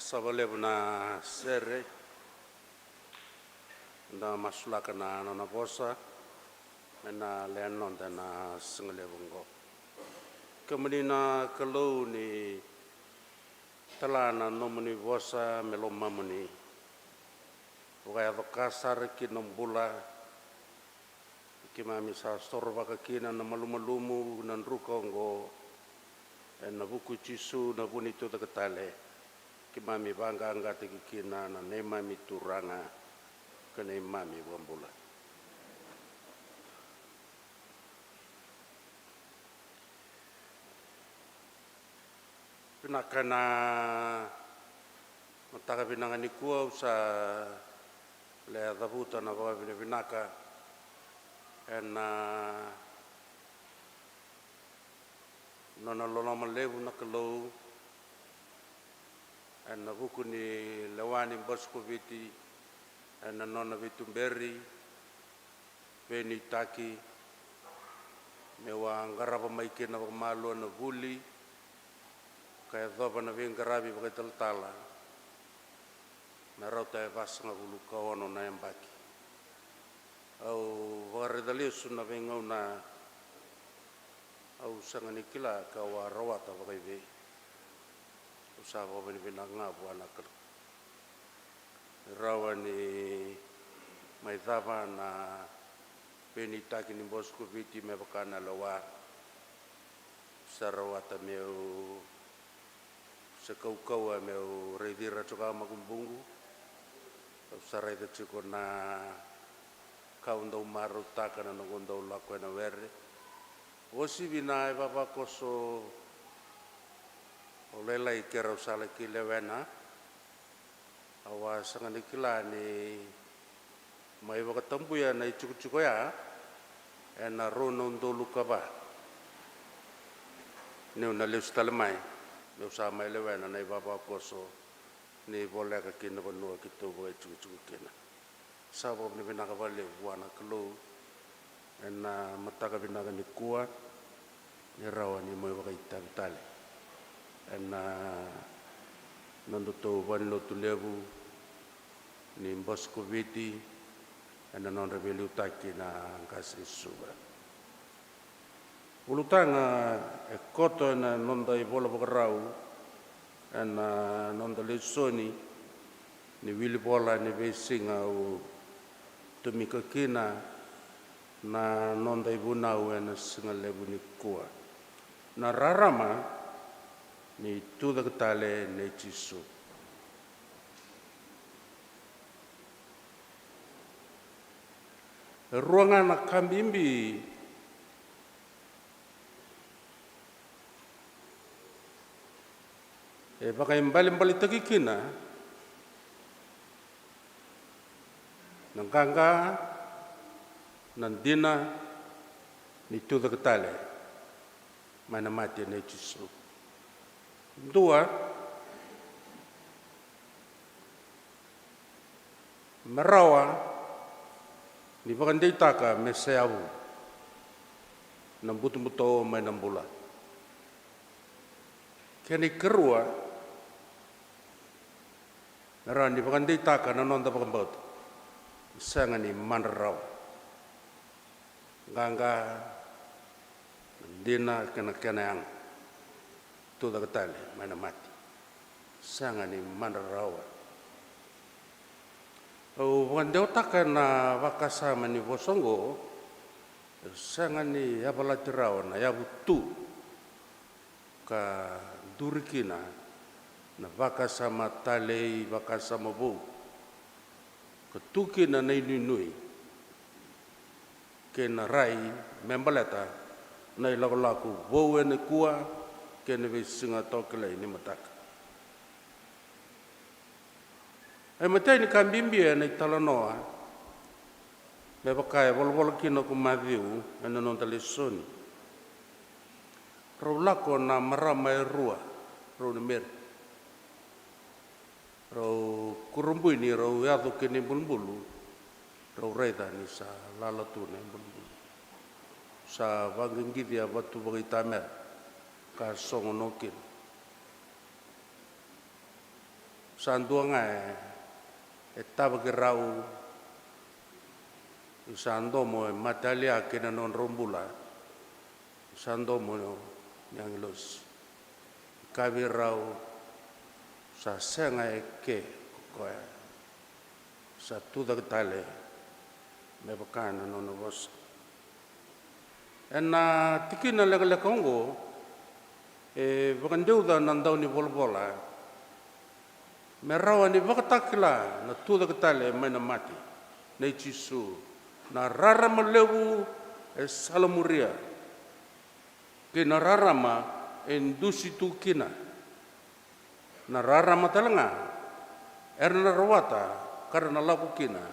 Sa vakalevu na sere, da masulaka na nona vosa, me na lewe noda na siga levu oqo. Kemuni na Kalou ni tala na nomuni vosa me lomamuni. Vakayaco ka sara ki na bula. Keimami sa sorovaka kina na malumalumu na druka oqo. Ena vuku i Jisu na vu ni tucake tale. Keimami vaqaqataki kina na neimami Turaga. Ka neimami Vakabula. Vinaka na mataka vinaka nikua, au sa le cavuta na vakavinavinaka ena nona loloma levu na Kalou, ena vuku ni lewa ni Boscovite, ena nona veituberi, veinuitaki, meu a qarava mai kina vakamalua na vuli, ka yacova na veiqaravi vakaitalatala, me rauta e vasagavulu ka ono na yabaki. Au vakaraica lesu na veigauna, au sega ni kila kau a rawata vakaivei. Au sa vakavinavinaka ga vua na Kalou. Rawa ni mai cava na veinuitaki ni Boscovite me vaka na lewa. Sa rawata meu se kaukauwa meu raici ira tiko ga makubuqu. Au sa raica tiko na ka au dau marautaka na noqu dau lako ena were. Uasivi na ivavakoso lailai keirau sa laki lewena. Au a sega ni kila ni mai vakatabuya na itikotiko ya ena rua na udolu ka va. Niu na lesu tale mai, meu sa mai lewena na ivavakoso ni voleka ki na vanua keitou vakaitikotiko kina. Sa vakavinavinaka vakalevu vua na Kalou ena mataka vinaka nikua, ni rawa ni mai vakaitavi tale ena nodatou valenilotu levu ni Boscovite, ena nodra veiliutaki na qase ni Suva. Ulutaga e koto ena noda ivola vakarau, ena noda lesoni ni wilivola ni veisiga, au tomika kina na noda ivunau ena siga levu nikua. Na rarama ni tucake tale nei Jisu. E rua ga na ka bibi e vakaibalebaletaki kina na qaqa, na dina ni tucake tale mai na mate nei Jisu. Dua, me rawa ni vakadeitaka me seyavu na butobuto mai na bula. Kena ikarua, me rawa ni vakadeitaka na noda vakabauta, sega ni madra rawa. Qaqa, dina kei na kena yaga, tucake tale mai na mate, sega ni madra rawa. Au vakadewataka na vakasama ni vosa oqo, e sega ni yavalati rawa na yavu tu ka duri kina na vakasama talei, vakasama vou, ka tu kina na inuinui kei na rai me baleta na ilakolako vou ena kua kei na veisiga toka kilai ni mataka. E matai ni ka bibi ena italanoa, me vaka e volavola kina ko Maciu ena noda lesoni. Rau lako na marama e rua, rau na Meri. Rau kurabui ni rau yaco ki na ibulubulu, rau raica ni sa lala tu na ibulubulu. Sa vaqiqici a vatu vakaitamera ka sogo no kina. Sa dua ga e, e tavaki rau, sa domo e matalia kei na nodrau bula, sa domo ni agilosi. Ka vei rau, sa sega e ke ko koya, sa tucake tale me vaka na nona vosa. Ena tikina lekaleka oqo, e vakadeuca na daunivolavola me rawa ni vakatakila na tucake tale mai na mate nei Jisu, na rarama levu e salamuria kei na rarama e dusi tu kina. Na rarama tale ga era na rawata ka ra na lako kina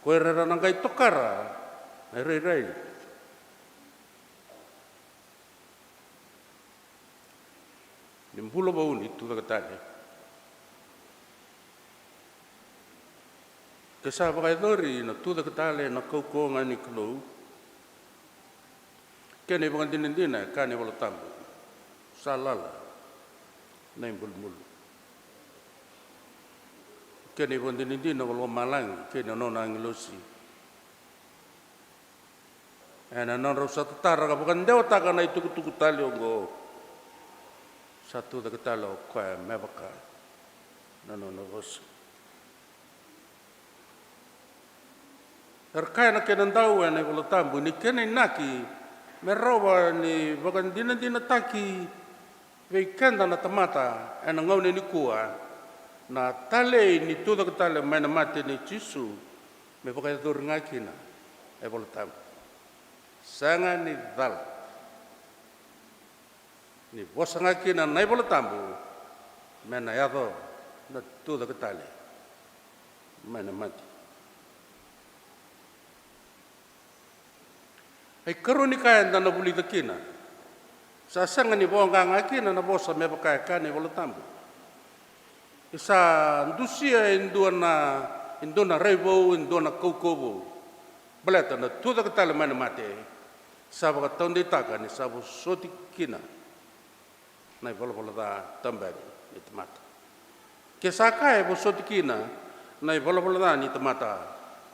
ko ira era na qai tokara na irairai ni bula vou ni tucake tale. Ke sa vakayacori na tucake tale na kaukauwa ga ni Kalou, kena ivakadinadina e kaya na iVola Tabu, sa lala na ibulubulu. Kena ivakadinadina ko lomalagi kei na nona agilosi. Ena nodrau sa tatara ka vakadewataka na itukutuku tale oqo, sa tucake tale o koya me vaka na nona vosa. Era kaya na kena dau ena iVola Tabu ni kena inaki me rawa ni vakadinadinataki vei keda na tamata ena gauna nikua na talei ni tucake tale mai na mate nei Jisu, me vakayacori ga kina e Vola Tabu. Sega ni cala. Ni vosa ga kina na iVola Tabu me na yaco na tucake tale mai na mate. Ai karua ni ka eda na vulica kina, sa sega ni voqa ga kina na vosa me vaka e kaya na iVola Tabu. E sa dusia e dua na, e dua na rai vou, e dua na kaukauwa vou. Baleta na tucake tale mai na mate sa vakataudeitaka ni sa vosoti kina na ivalavala ca tabaki ni tamata. Ke sa ka e vosoti kina na ivalavala ca ni tamata,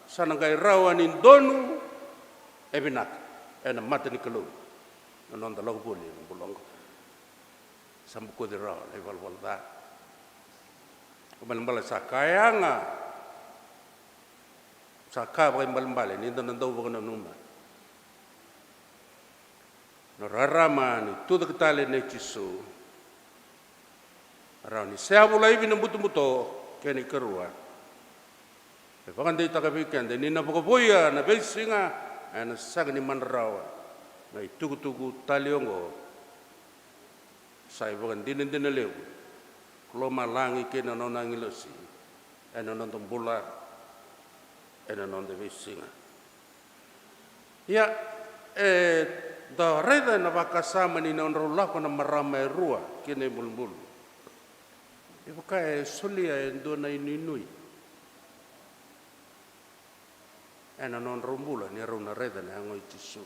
sa na qai rawa ni donu e vinaka ena mata ni Kalou na noda lako voli ena bula oqo. Sa bokoci rawa na ivalavala ca. Balebale sa ka yaga, sa ka vakaibalebale ni da na dau vakananuma na rarama ni tucake tale nei Jisu. Rawa ni seavu laivi na butobuto kei na ikarua. E vakadeitaka vei keda ni na vakavoua na veisiga, ena sega ni madra rawa na itukutuku tale oqo. Sa ivakadinadina levu ko lomalagi kei na nona agilosi ena noda bula, ena noda veisiga. Ia, eda raica ena vakasama ni nodrau lako na marama e rua ki na ibulubulu. E vaka e solia e dua na inuinui ena nodrau bula ni rau na raica na yago i Jisu.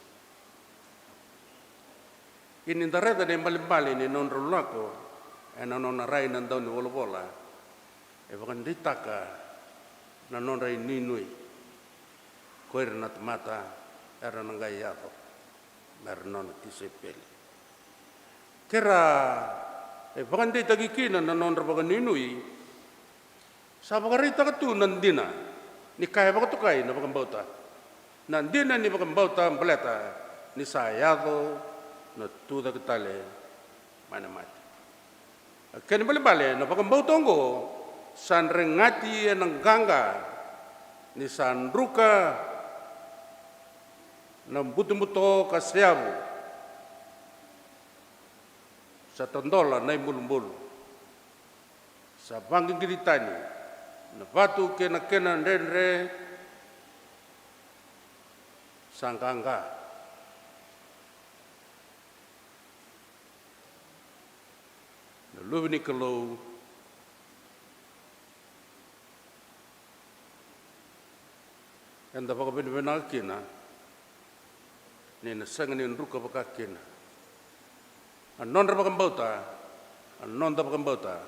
Ia ni da raica na ibalebale ni nodrau lako ena nona rai na daunivolavola, e vakadeitaka na nodra inuinui ko ira na tamata era na qai yaco me ra nona tisaipeli. Ke ra e vakadeitaki kina na nodra vakanuinui, sa vakaraitaka tu na dina ni ka e vakatokai na vakabauta. Na dina ni vakabauta baleta ni sa yaco na tucake tale mai na mate. A kena ibalebale na vakabauta oqo sa dregati ena qaqa ni sa druka na butobuto ka seavu. Sa tadola na ibulubulu. Sa vaqiqici tani na vatu kei na kena dredre. Sa qaqa. Na Luve ni Kalou, eda vakavinavinaka kina ni na sega ni druka vaka kina. A nodra vakabauta, a noda vakabauta,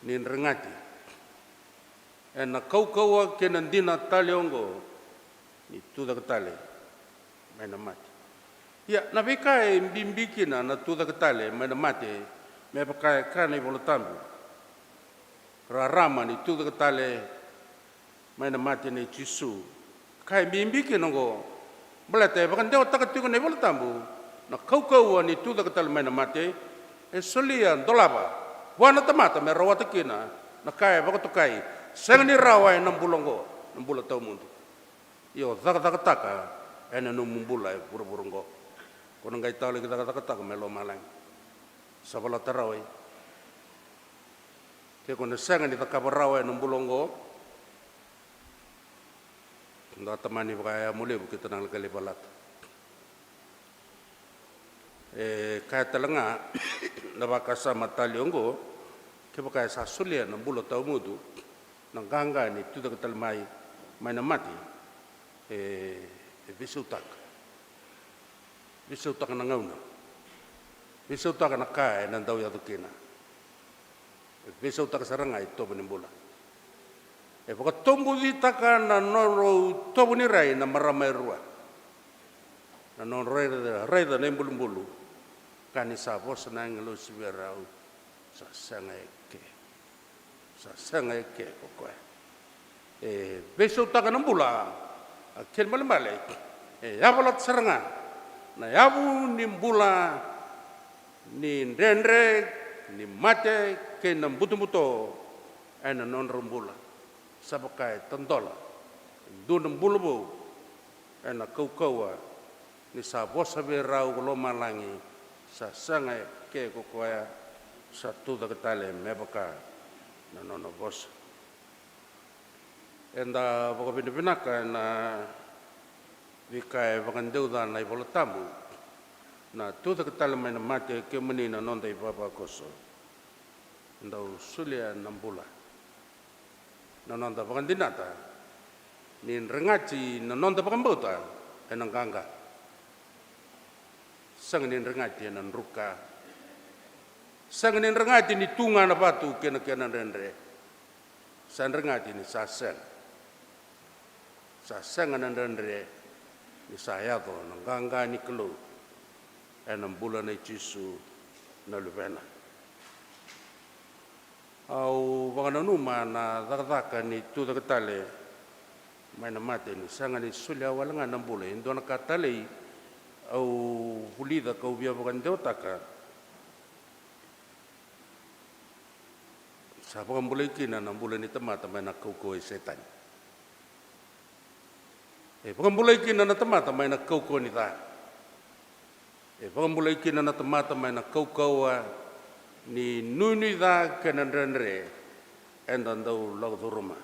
ni dregati ena kaukauwa kei na dina tale oqo ni tucake tale mai na mate. Ia, na veika e bibi kina na tucake tale mai na mate, me vaka e kaya na iVola Tabu, rarama ni tucake tale mai na mate nei Jisu. Ka e bibi kina oqo, baleta e vakadewataka tiko na iVola Tabu na kaukauwa ni tucake tale mai na mate, e solia, dolava vua na tamata me rawata kina na ka e vakatokai, sega ni rawa ena bula oqo, na bula tawamudu. Ia o cakacakataka ena nomu bula e vuravura oqo. Ko na qai tawa laki cakacakataka mai lomalagi. Sa valata rawa i. Ke ko na sega ni cakava rawa ena bula oqo, da tamani vakayamo levu keitou na laki lai valata. E kaya tale ga na vakasama tale oqo, kevaka e sa solia na bula tawamudu, na qaqa ni tucake tale mai, mai na mate, e, e veisautaka. Veisautaka na gauna. Veisautaka na ka ena dau yaco kina. E veisautaka sara ga itovo ni bula. E vakatobucitaka na nodrau itovo ni rai na marama e rua. Na nodrau raica, raica na ibulubulu. Ka ni sa vosa na agilosi vei rau, sa sega eke. Sa sega eke ko koya. E veisautaka na bula, a kena ibalebale, e yavalata sara ga na yavu ni bula ni dredre, ni mate kei na butobuto ena nodrau bula. Sa vaka e tadola e dua na bula vou ena kaukauwa ni sa vosa vei rau ko lomalagi, sa sega eke ko koya, sa tucake tale me vaka na nona vosa. Eda vakavinavinaka ena veika e vakadeuca na iVola Tabu, na tucake tale mai na mate, kemuni na noda ivavakoso. Dau solia na bula. Na noda vakadinata ni dregati na noda vakabauta ena qaqa. Sega ni dregati ena druka. Sega ni dregati ni tu ga na vatu kei na kena dredre. Sa dregati ni sa sega. Sa sega na dredre ni sa yaco na qaqa ni Kalou ena bula nei Jisu na Luvena. Au vakananuma na cakacaka ni tucake tale mai na mate ni sega ni solia wale ga na bula. E dua na ka talei au vulica kau via vakadewataka, sa vakabulai kina na bula ni tamata mai na kaukauwa i Setani. E vakabulai kina na tamata mai na kaukauwa ni ca. E vakabulai kina na tamata mai na kaukauwa ni nuinui ca kei na dredre eda dau lako curuma.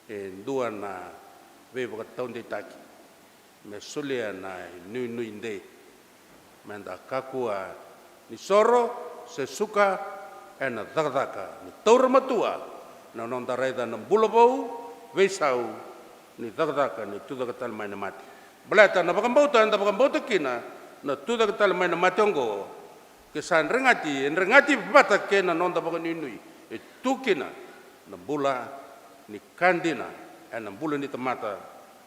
E dua na veivakataudeitaki me solia na nuinui dei. Meda kakua ni soro se suka ena cakacaka ni taura matua na noda raica na bula vou, veisau ni cakacaka ni tucake tale mai na mate. Baleta na vakabauta eda vakabauta kina na tucake tale mai na mate oqo, ke sa dregati, e dregati vata kei na noda vakanuinui. E tu kina na bula ni ka dina ena bula ni tamata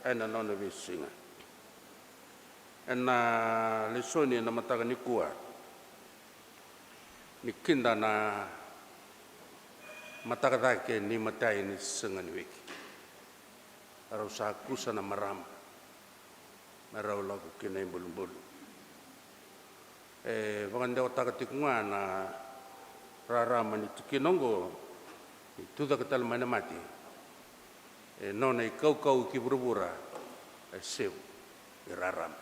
ena nona veisiga. Ena lesoni ena mataka nikua, ni kida na mataka cake ni matai ni siga ni wiki, rau sa kusa na marama me rau lako ki na ibulubulu. E vakadewataka tiko ga na rarama ni tikina oqo, ni tucake tale mai na mate. E nona ikaukau ki vuravura, e sevu ni rarama.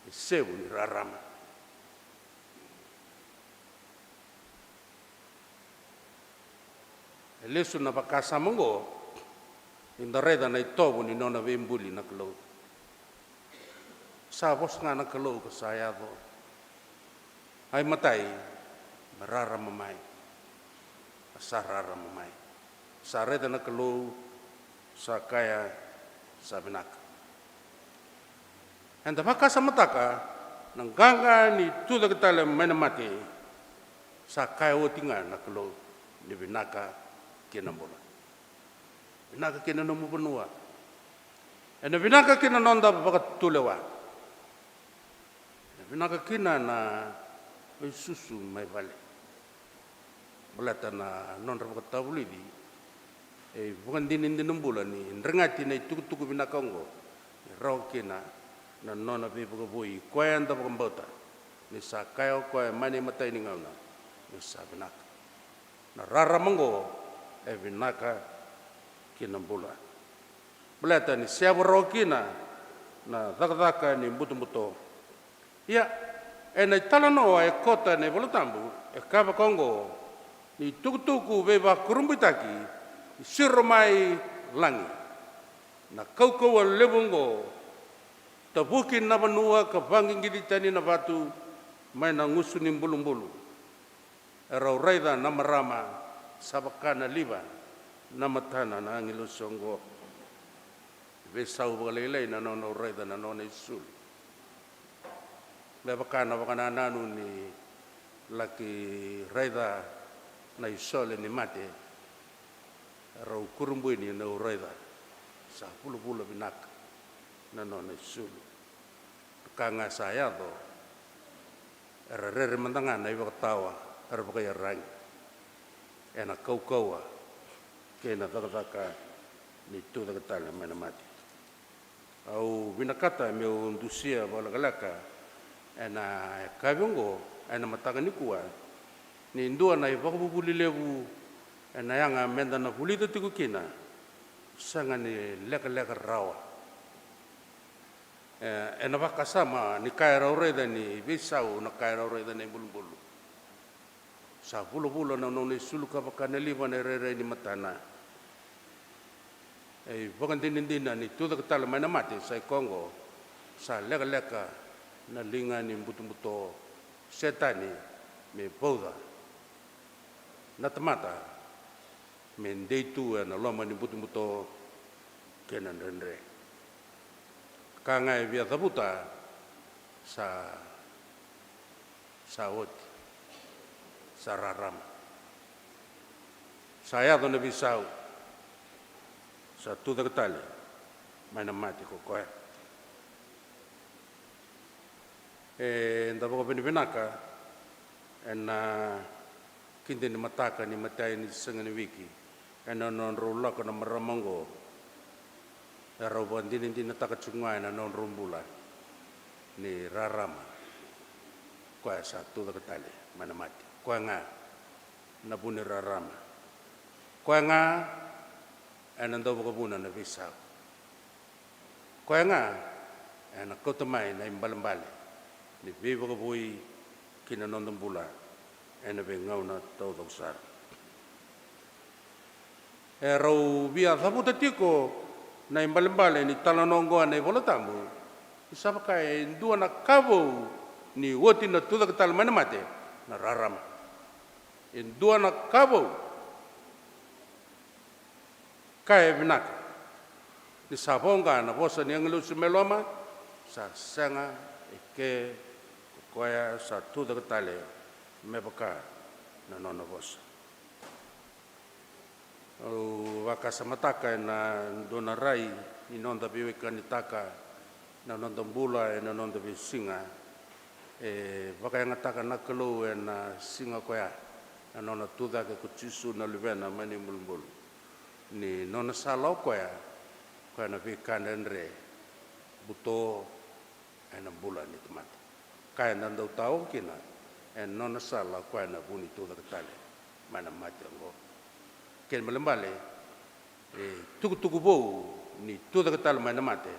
E sevu ni rarama. E lesu na vakasama oqo, ni da raica na itovo ni nona veibuli na Kalou. Sa vosa ga na Kalou ka sa yaco. Ai matai, me rarama mai. Ka sa rarama mai. Sa raica na Kalou, sa kaya, sa vinaka. Eda vakasamataka na qaqa ni tucake tale mai na mate. Sa kaya oti ga na Kalou ni vinaka kei na bula. Vinaka kei na nomu vanua. Ena vinaka kei na noda vakatulewa. Ena vinaka kina na veisusu mai vale. Baleta na nodra vakatavulici e ivakadinadina bula ni dregati na itukutuku vinaka oqo, e rawa kina na nona veivakavoui koya eda vakabauta ni sa kaya o koya mai na imatai ni gauna ni sa vinaka. Na rarama oqo e vinaka kina bula. Baleta ni seavu rawa kina na cakacaka ni butobuto. Ia, ena italanoa e koto ena iVolatabu, e kaya vaka oqo, ni tukutuku veivakurabuitaki e siro mai lagi. Na kaukauwa levu oqo tavuki na vanua ka vaqiqici tani na vatu mai na gusu ni bulubulu. E rau raica na marama sa vaka na liva na matana na agilosi oqo. Veisau vakalailai na nona raica na nona isulu. Me vaka na vakanananu ni laki raica na isole ni mate. E rau kurabui ni na raica sa vulavula vinaka na nona isulu. Ka ga sa yaco, era rere mada ga na ivakatawa era vakaiyaragi ena kaukauwa kei na cakacaka ni tucake tale mai na mate. Au vinakata meu dusia vakalekaleka ena yakavi oqo, ena mataka nikua, ni dua na ivakavuvuli levu ena yaga meda na vulica tiko kina, sega ni lekaleka rawa. E, ena vakasama ni ka e rau raica ni veisau na ka e rau raica na ibulubulu. Sa vulavula na nona isulu ka vaka na liva na irairai ni matana. E ivakadinadina ni tucake tale mai na mate sa i koya oqo, sa lekaleka na liga ni butobuto Setani me vauca na tamata me dei tu ena loma ni butobuto kei na dredre. Ka ga e via cavuta sa, sa oti, sa rarama. Sa yaco na veisau, sa tucake tale mai na mate ko koya. Eda vakavinavinaka ena kidani mataka ni matai ni siga ni wiki ena nodrau lako na marama oqo. E rau vakadinadinataka tiko ga ena nodrau bula ni rarama. Koya sa tucake tale mai na mate, koya ga na vu ni rarama. Koya ga ena dau vakavuna na veisau. Koya ga ena kauta mai na ibalebale ni veivakavoui ki na noda bula ena veigauna taucoko sara. E rau via cavuta tiko na ibalebale ni talanoa oqo ena iVolatabu, ni sa vaka e dua na ka vou ni oti na tucake tale mai na mate, na rarama. E dua na ka vou. Ka e vinaka ni sa voqa na vosa ni agilosi mai loma, sa sega e ke ko koya sa tucake tale me vaka na nona vosa. Au vakasamataka ena dua na rai ni noda veiwekanitaka na noda bula ena noda veisiga. E vakayagataka na Kalou ena siga koya na nona tucake ko Jisu na Luvena mai na ibulubulu. Ni nona sala o koya, koya na veika dredre buto ena bula ni tamata. Ka eda dau tao kina ena nona sala o koya na vu ni tucake tale mai na mate oqo. Kena ibalebale, e tukutuku vou ni tucake tale mai na mate,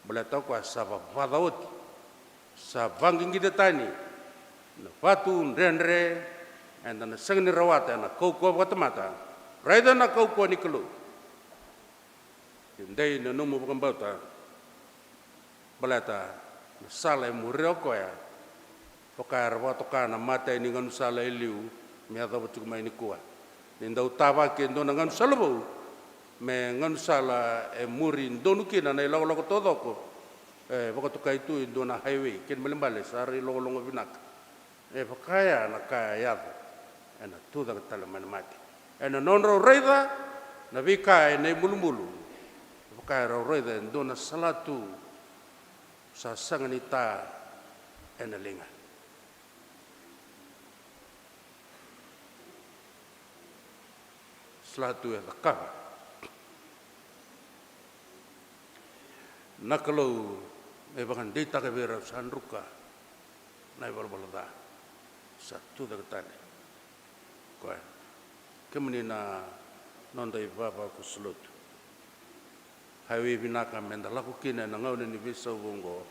baleta o koya sa vavaca oti, sa vaqiqita tani na vatu dredre eda na sega ni rawata ena kaukauwa vakatamata. Raica na kaukauwa ni Kalou. E dei na nomu vakabauta. Baleta na sala e muria o koya, vaka era vakatoka na matai ni gaunisala e liu me yacova tiko mai nikua. Ni dau tavaki e dua na gaunisala vou me gaunisala e muri donu kina na ilakolako taucoko. E vakatokai tu e dua na highway, kena ibalebale sa rai logologo vinaka. E vaka ya na ka e yaco ena tucake tale mai na mate. Ena nodrau raica na veika ena ibulubulu, vaka erau raica e dua na salatu sa sega ni ta ena liga. Salatu e cakava na Kalou me vakadeitaka vei rau sa druka na ivalavala ca, sa tucake tale koya. Kemuni na noda ivavakoso lotu, highway vinaka meda lako kina ena gauna ni veisau vou oqo.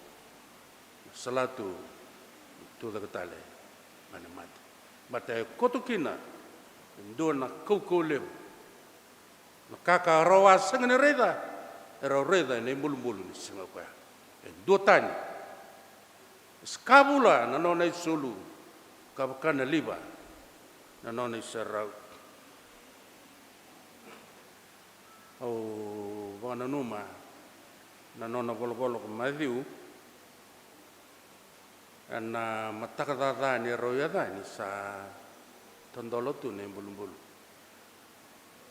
Na salatu ni tucake tale mai na mate. Baleta e koto kina e dua na kaukauwa levu. Na ka ka rau a sega ni raica, erau raica ena ibulubulu ni siga koya. E duatani. E skavula na nona isulu, ka vaka na liva na nona iserau. Au vakananuma na nona volavola ko Maciu ena mataka caca ni rau yaca ni sa tadola tu na ibulubulu.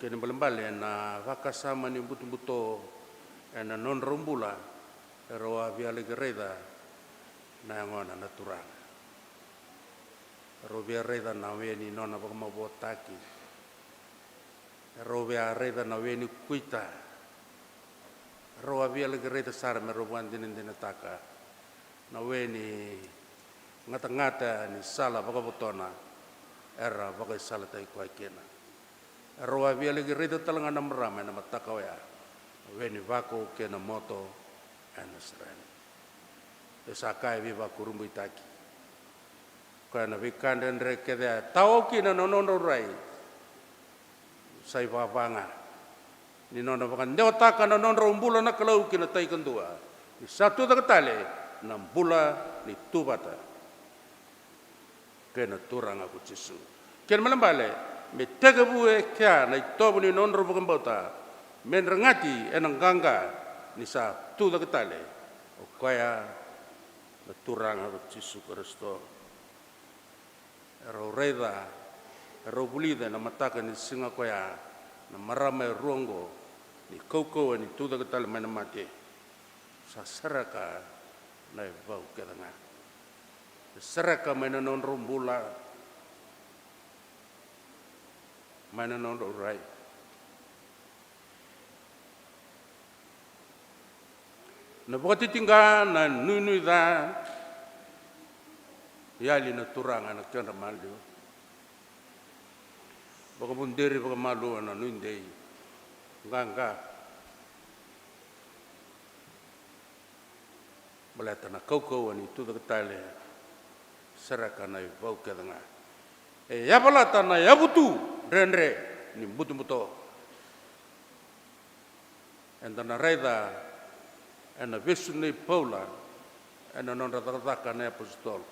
Kena ibalebale ena vakasama ni butobuto ena nodrau bula, erau a via laki raica na yagona na Turaga. Erau via raica na we ni nona vakamavoataki. Erau via raica na we ni kuita. Erau a via laki raica sara me rau vakadinadinataka na we ni gatagata ni sala vakavotona era vakaisalataki koya kina. Erau a via laki raica tale ga na marama ena mataka oya na we ni vako kei na moto ena Nasarani. E sa ka e veivakurabuitaki. Koya na veika dredre kece a tawao kina na nodrau rai. Sa ivava ga ni nona vakadewataka na nodrau bula na Kalou ki na tai kadua, ni sa tucake tale na bula ni tu vata kei na Turaga ko Jisu. Kena ibalebale me tekivu e kea na itovo ni nodrau vakabauta, me dragati ena qaqa ni sa tucake tale o koya na Turaga ko Jisu Karisito. Erau raica, erau vulica ena mataka ni siga koya na marama e rua oqo ni kaukauwa ni tucake tale mai na mate. Sa sereka na ivau kece ga. E sereka mai na nodrau bula, mai na nodrau rai. Na vakatitiqa, na nuinui ca, yali na Turaga ena kedra maliwa. Vakavuderi vakamalua na nuidei, qaqa. Baleta na kaukauwa ni tucake tale, sereka na ivau kece ga. E yavalata na yavutu dredre ni butobuto. Eda na raica ena vesu nei Paula ena nodra Cakacaka na iapositolo.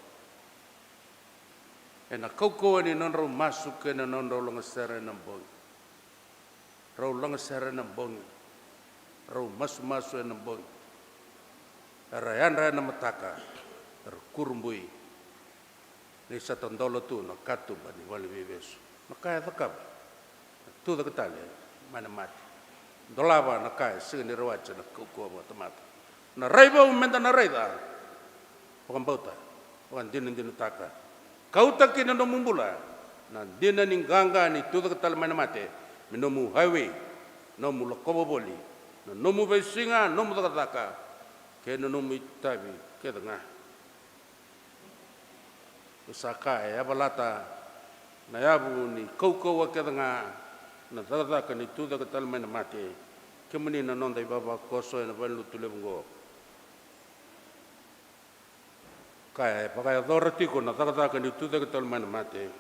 Ena kaukauwa ni nodrau masu kei na nodrau lagasere ena bogi. Rau lagasere ena bogi. Rau masumasu ena bogi. Era yadra ena mataka. Era kurabui. Ni sa tadola tu na katuba ni valeniveivesu. Na ka e cakava na tucake tale mai na mate. Dolava na ka e sega ni rawati ena kaukauwa vakatamata. Na rai vou meda na raica, vakabauta, vakadinadinataka. Kauta ki na nomu bula na dina ni qaqa ni tucake tale mai na mate, me nomu highway, nomu lakova voli, na nomu veisiga, nomu cakacaka, kei na nomu itavi kece ga. Sa ka e yavalata na yavu ni kaukauwa kece ga na cakacaka ni tucake tale mai na mate. Kemuni na noda ivavakoso ena valenilotu levu oqo. Ka e vakayacora tiko na cakacaka ni tucake tale mai na mate.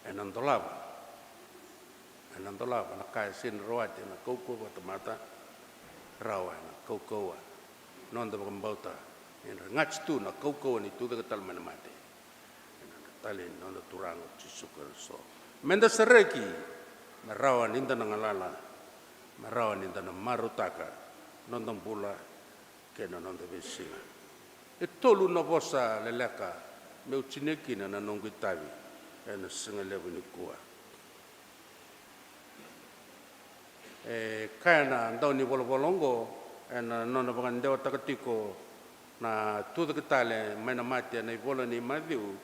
Ena dolava. Ena dolava na ka e sega ni rawati ena kaukauwa vakatamata, rawa ena kaukauwa noda vakabauta, e dragati tu na kaukauwa ni tucake tale mai na mate. Ena talei ni noda Turaga o Jisu Karisito. Meda sereki, me rawa nida na galala, me rawa nida na marautaka noda bula, kei na noda veisiga. E tolu na vosa leleka meu tinia kina na noqu itavi. ena siga levu nikua. E kaya na dau ni volavola oqo ena nona vakadewataka tiko na tucake tale mai na mate ena ivola nei Maciu,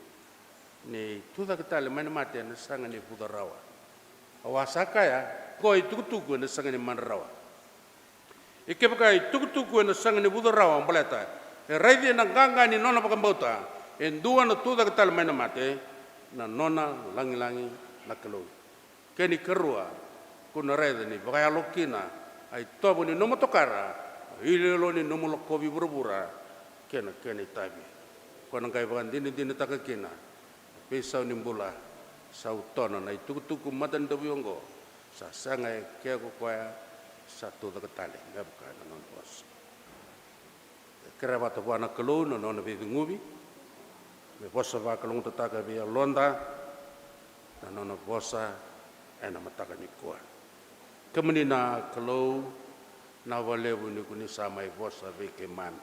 ni tucake tale mai na mate ena saga ni vuca rawa. Au a sa kaya, oqo itukutuku ena saga ni madra rawa. Ia kevaka itukutuku ena saga ni vuca rawa, baleta e raici ena qaqa ni nona vakabauta e dua na tucake tale mai na mate, na nona lagilagi na Kalou. Kena ikarua, ko na raica ni vakayalo kina a itovo ni nomu tokara, a iloilo ni nomu lakovi vuravura kei na kena itavi. Ko na qai vakadinadinataka kina na veisau ni bula. Sa utona na itukutuku matanidovi oqo, sa sega e ke ko koya, sa tucake tale me vaka na nona vosa. E kerea vata vua na Kalou na nona veiceguvi me vosa vakalougatataka vei yaloda na nona vosa ena mataka nikua. Kemuni na Kalou, na vakalevu ni ko ni sa mai vosa vei keimami.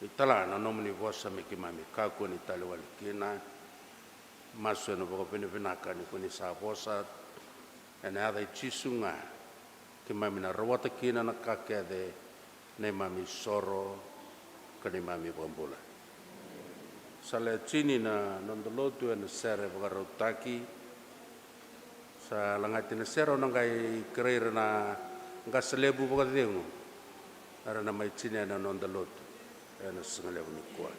Ni tala na nomuni vosa me keimami kakua ni taliwali kina. Masu ena vakavinavinaka ni ko ni sa vosa ena yaca i Jisu ga, keimami na rawata kina na ka kece, neimami isoro ka neimami vakabula. Sa lai tini na noda lotu ena sere vakarautaki. Sa lagati na sere, au na qai kerei ira na qase levu vakacegu era na mai tinia na noda lotu ena siga levu nikua.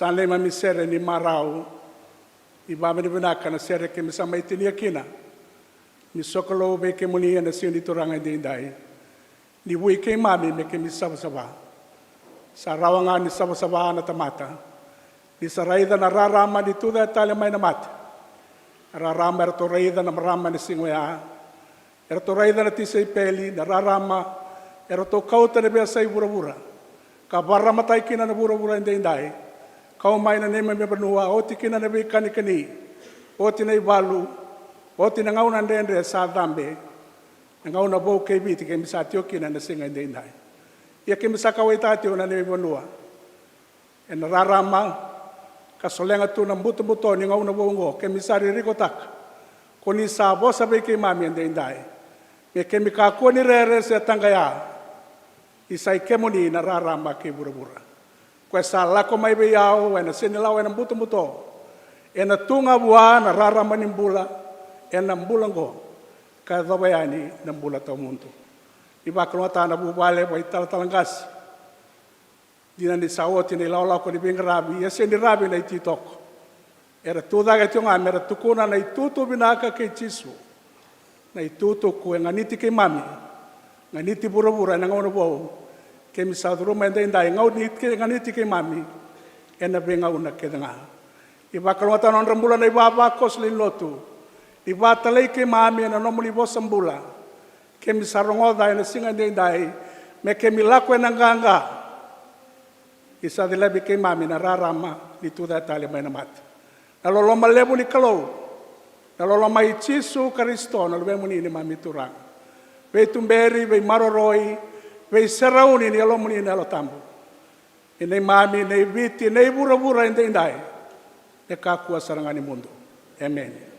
Sa neimami sere ni marau, ni vakavinavinaka na sere keimami sa mai tinia kina. Ni sokalou vei kemuni ena siga ni Turaga edaidai. Ni vui keimami me keimami savasava. Sa rawa ga ni savasava na tamata ni sa raica na rarama ni tucake tale mai na mate. Na rarama eratou raica na marama ena siga oya. Eratou raica na tisaipeli, na rarama eratou kauta na veiyasai vuravura ka vakararamataki kina na vuravura edaidai. Kau mai na neimami vanua, oti kina na veikanikani. Oti na ivalu, oti na gauna dredre sa cabe, na gauna vou kei Viti keimami sa tiko kina ena siga edaidai. Ia keimami sa kauwaitaka tiko na neimami vanua ena rarama ka solega tu na butobuto ni gauna vou oqo, keimami sa ririkotaka ko ni sa vosa vei keimami edaidai me keimami kakua ni rere se taqaya. Ni sa i kemuni na rarama kei vuravura. Koya sa lako mai vei au ena senilawa ena butobuto, ena tu ga vua na rarama ni bula ena bula oqo, ka yacova yani na bula tawamudu. Ni vakalougatataka na vuvale vakaitalatala qase. Dina ni sa oti na ilakolako ni veiqaravi, ia sega ni ravi na ititoko. Era tu cake tiko ga mera tukuna na itutu vinaka kei Jisu. Na itukutuku e ganiti keimami, ganiti vuravura ena gauna vou keimami sa curuma edaidai, ganiti, ganiti keimami ena veigauna kece ga. Ni vakalougatataka na nodra bula na ivavakoso lewe ni lotu. Ni vakatalai keimami ena nomuni vosa bula keimami sa rogoca ena siga edaidai, me keimami lako ena qaqa. Ni sa cilavi keimami na rarama ni tucake tale mai na mate. Na loloma levu ni Kalou, na loloma i Jisu Karisito na Luvemuni neimami Turaga, veituberi, veimaroroi, veiserauni ni Yalomuni na Yalo Tabu, e neimami, nei Viti, nei vuravura edaidai, me kakua sara ga ni mudu. Emeni.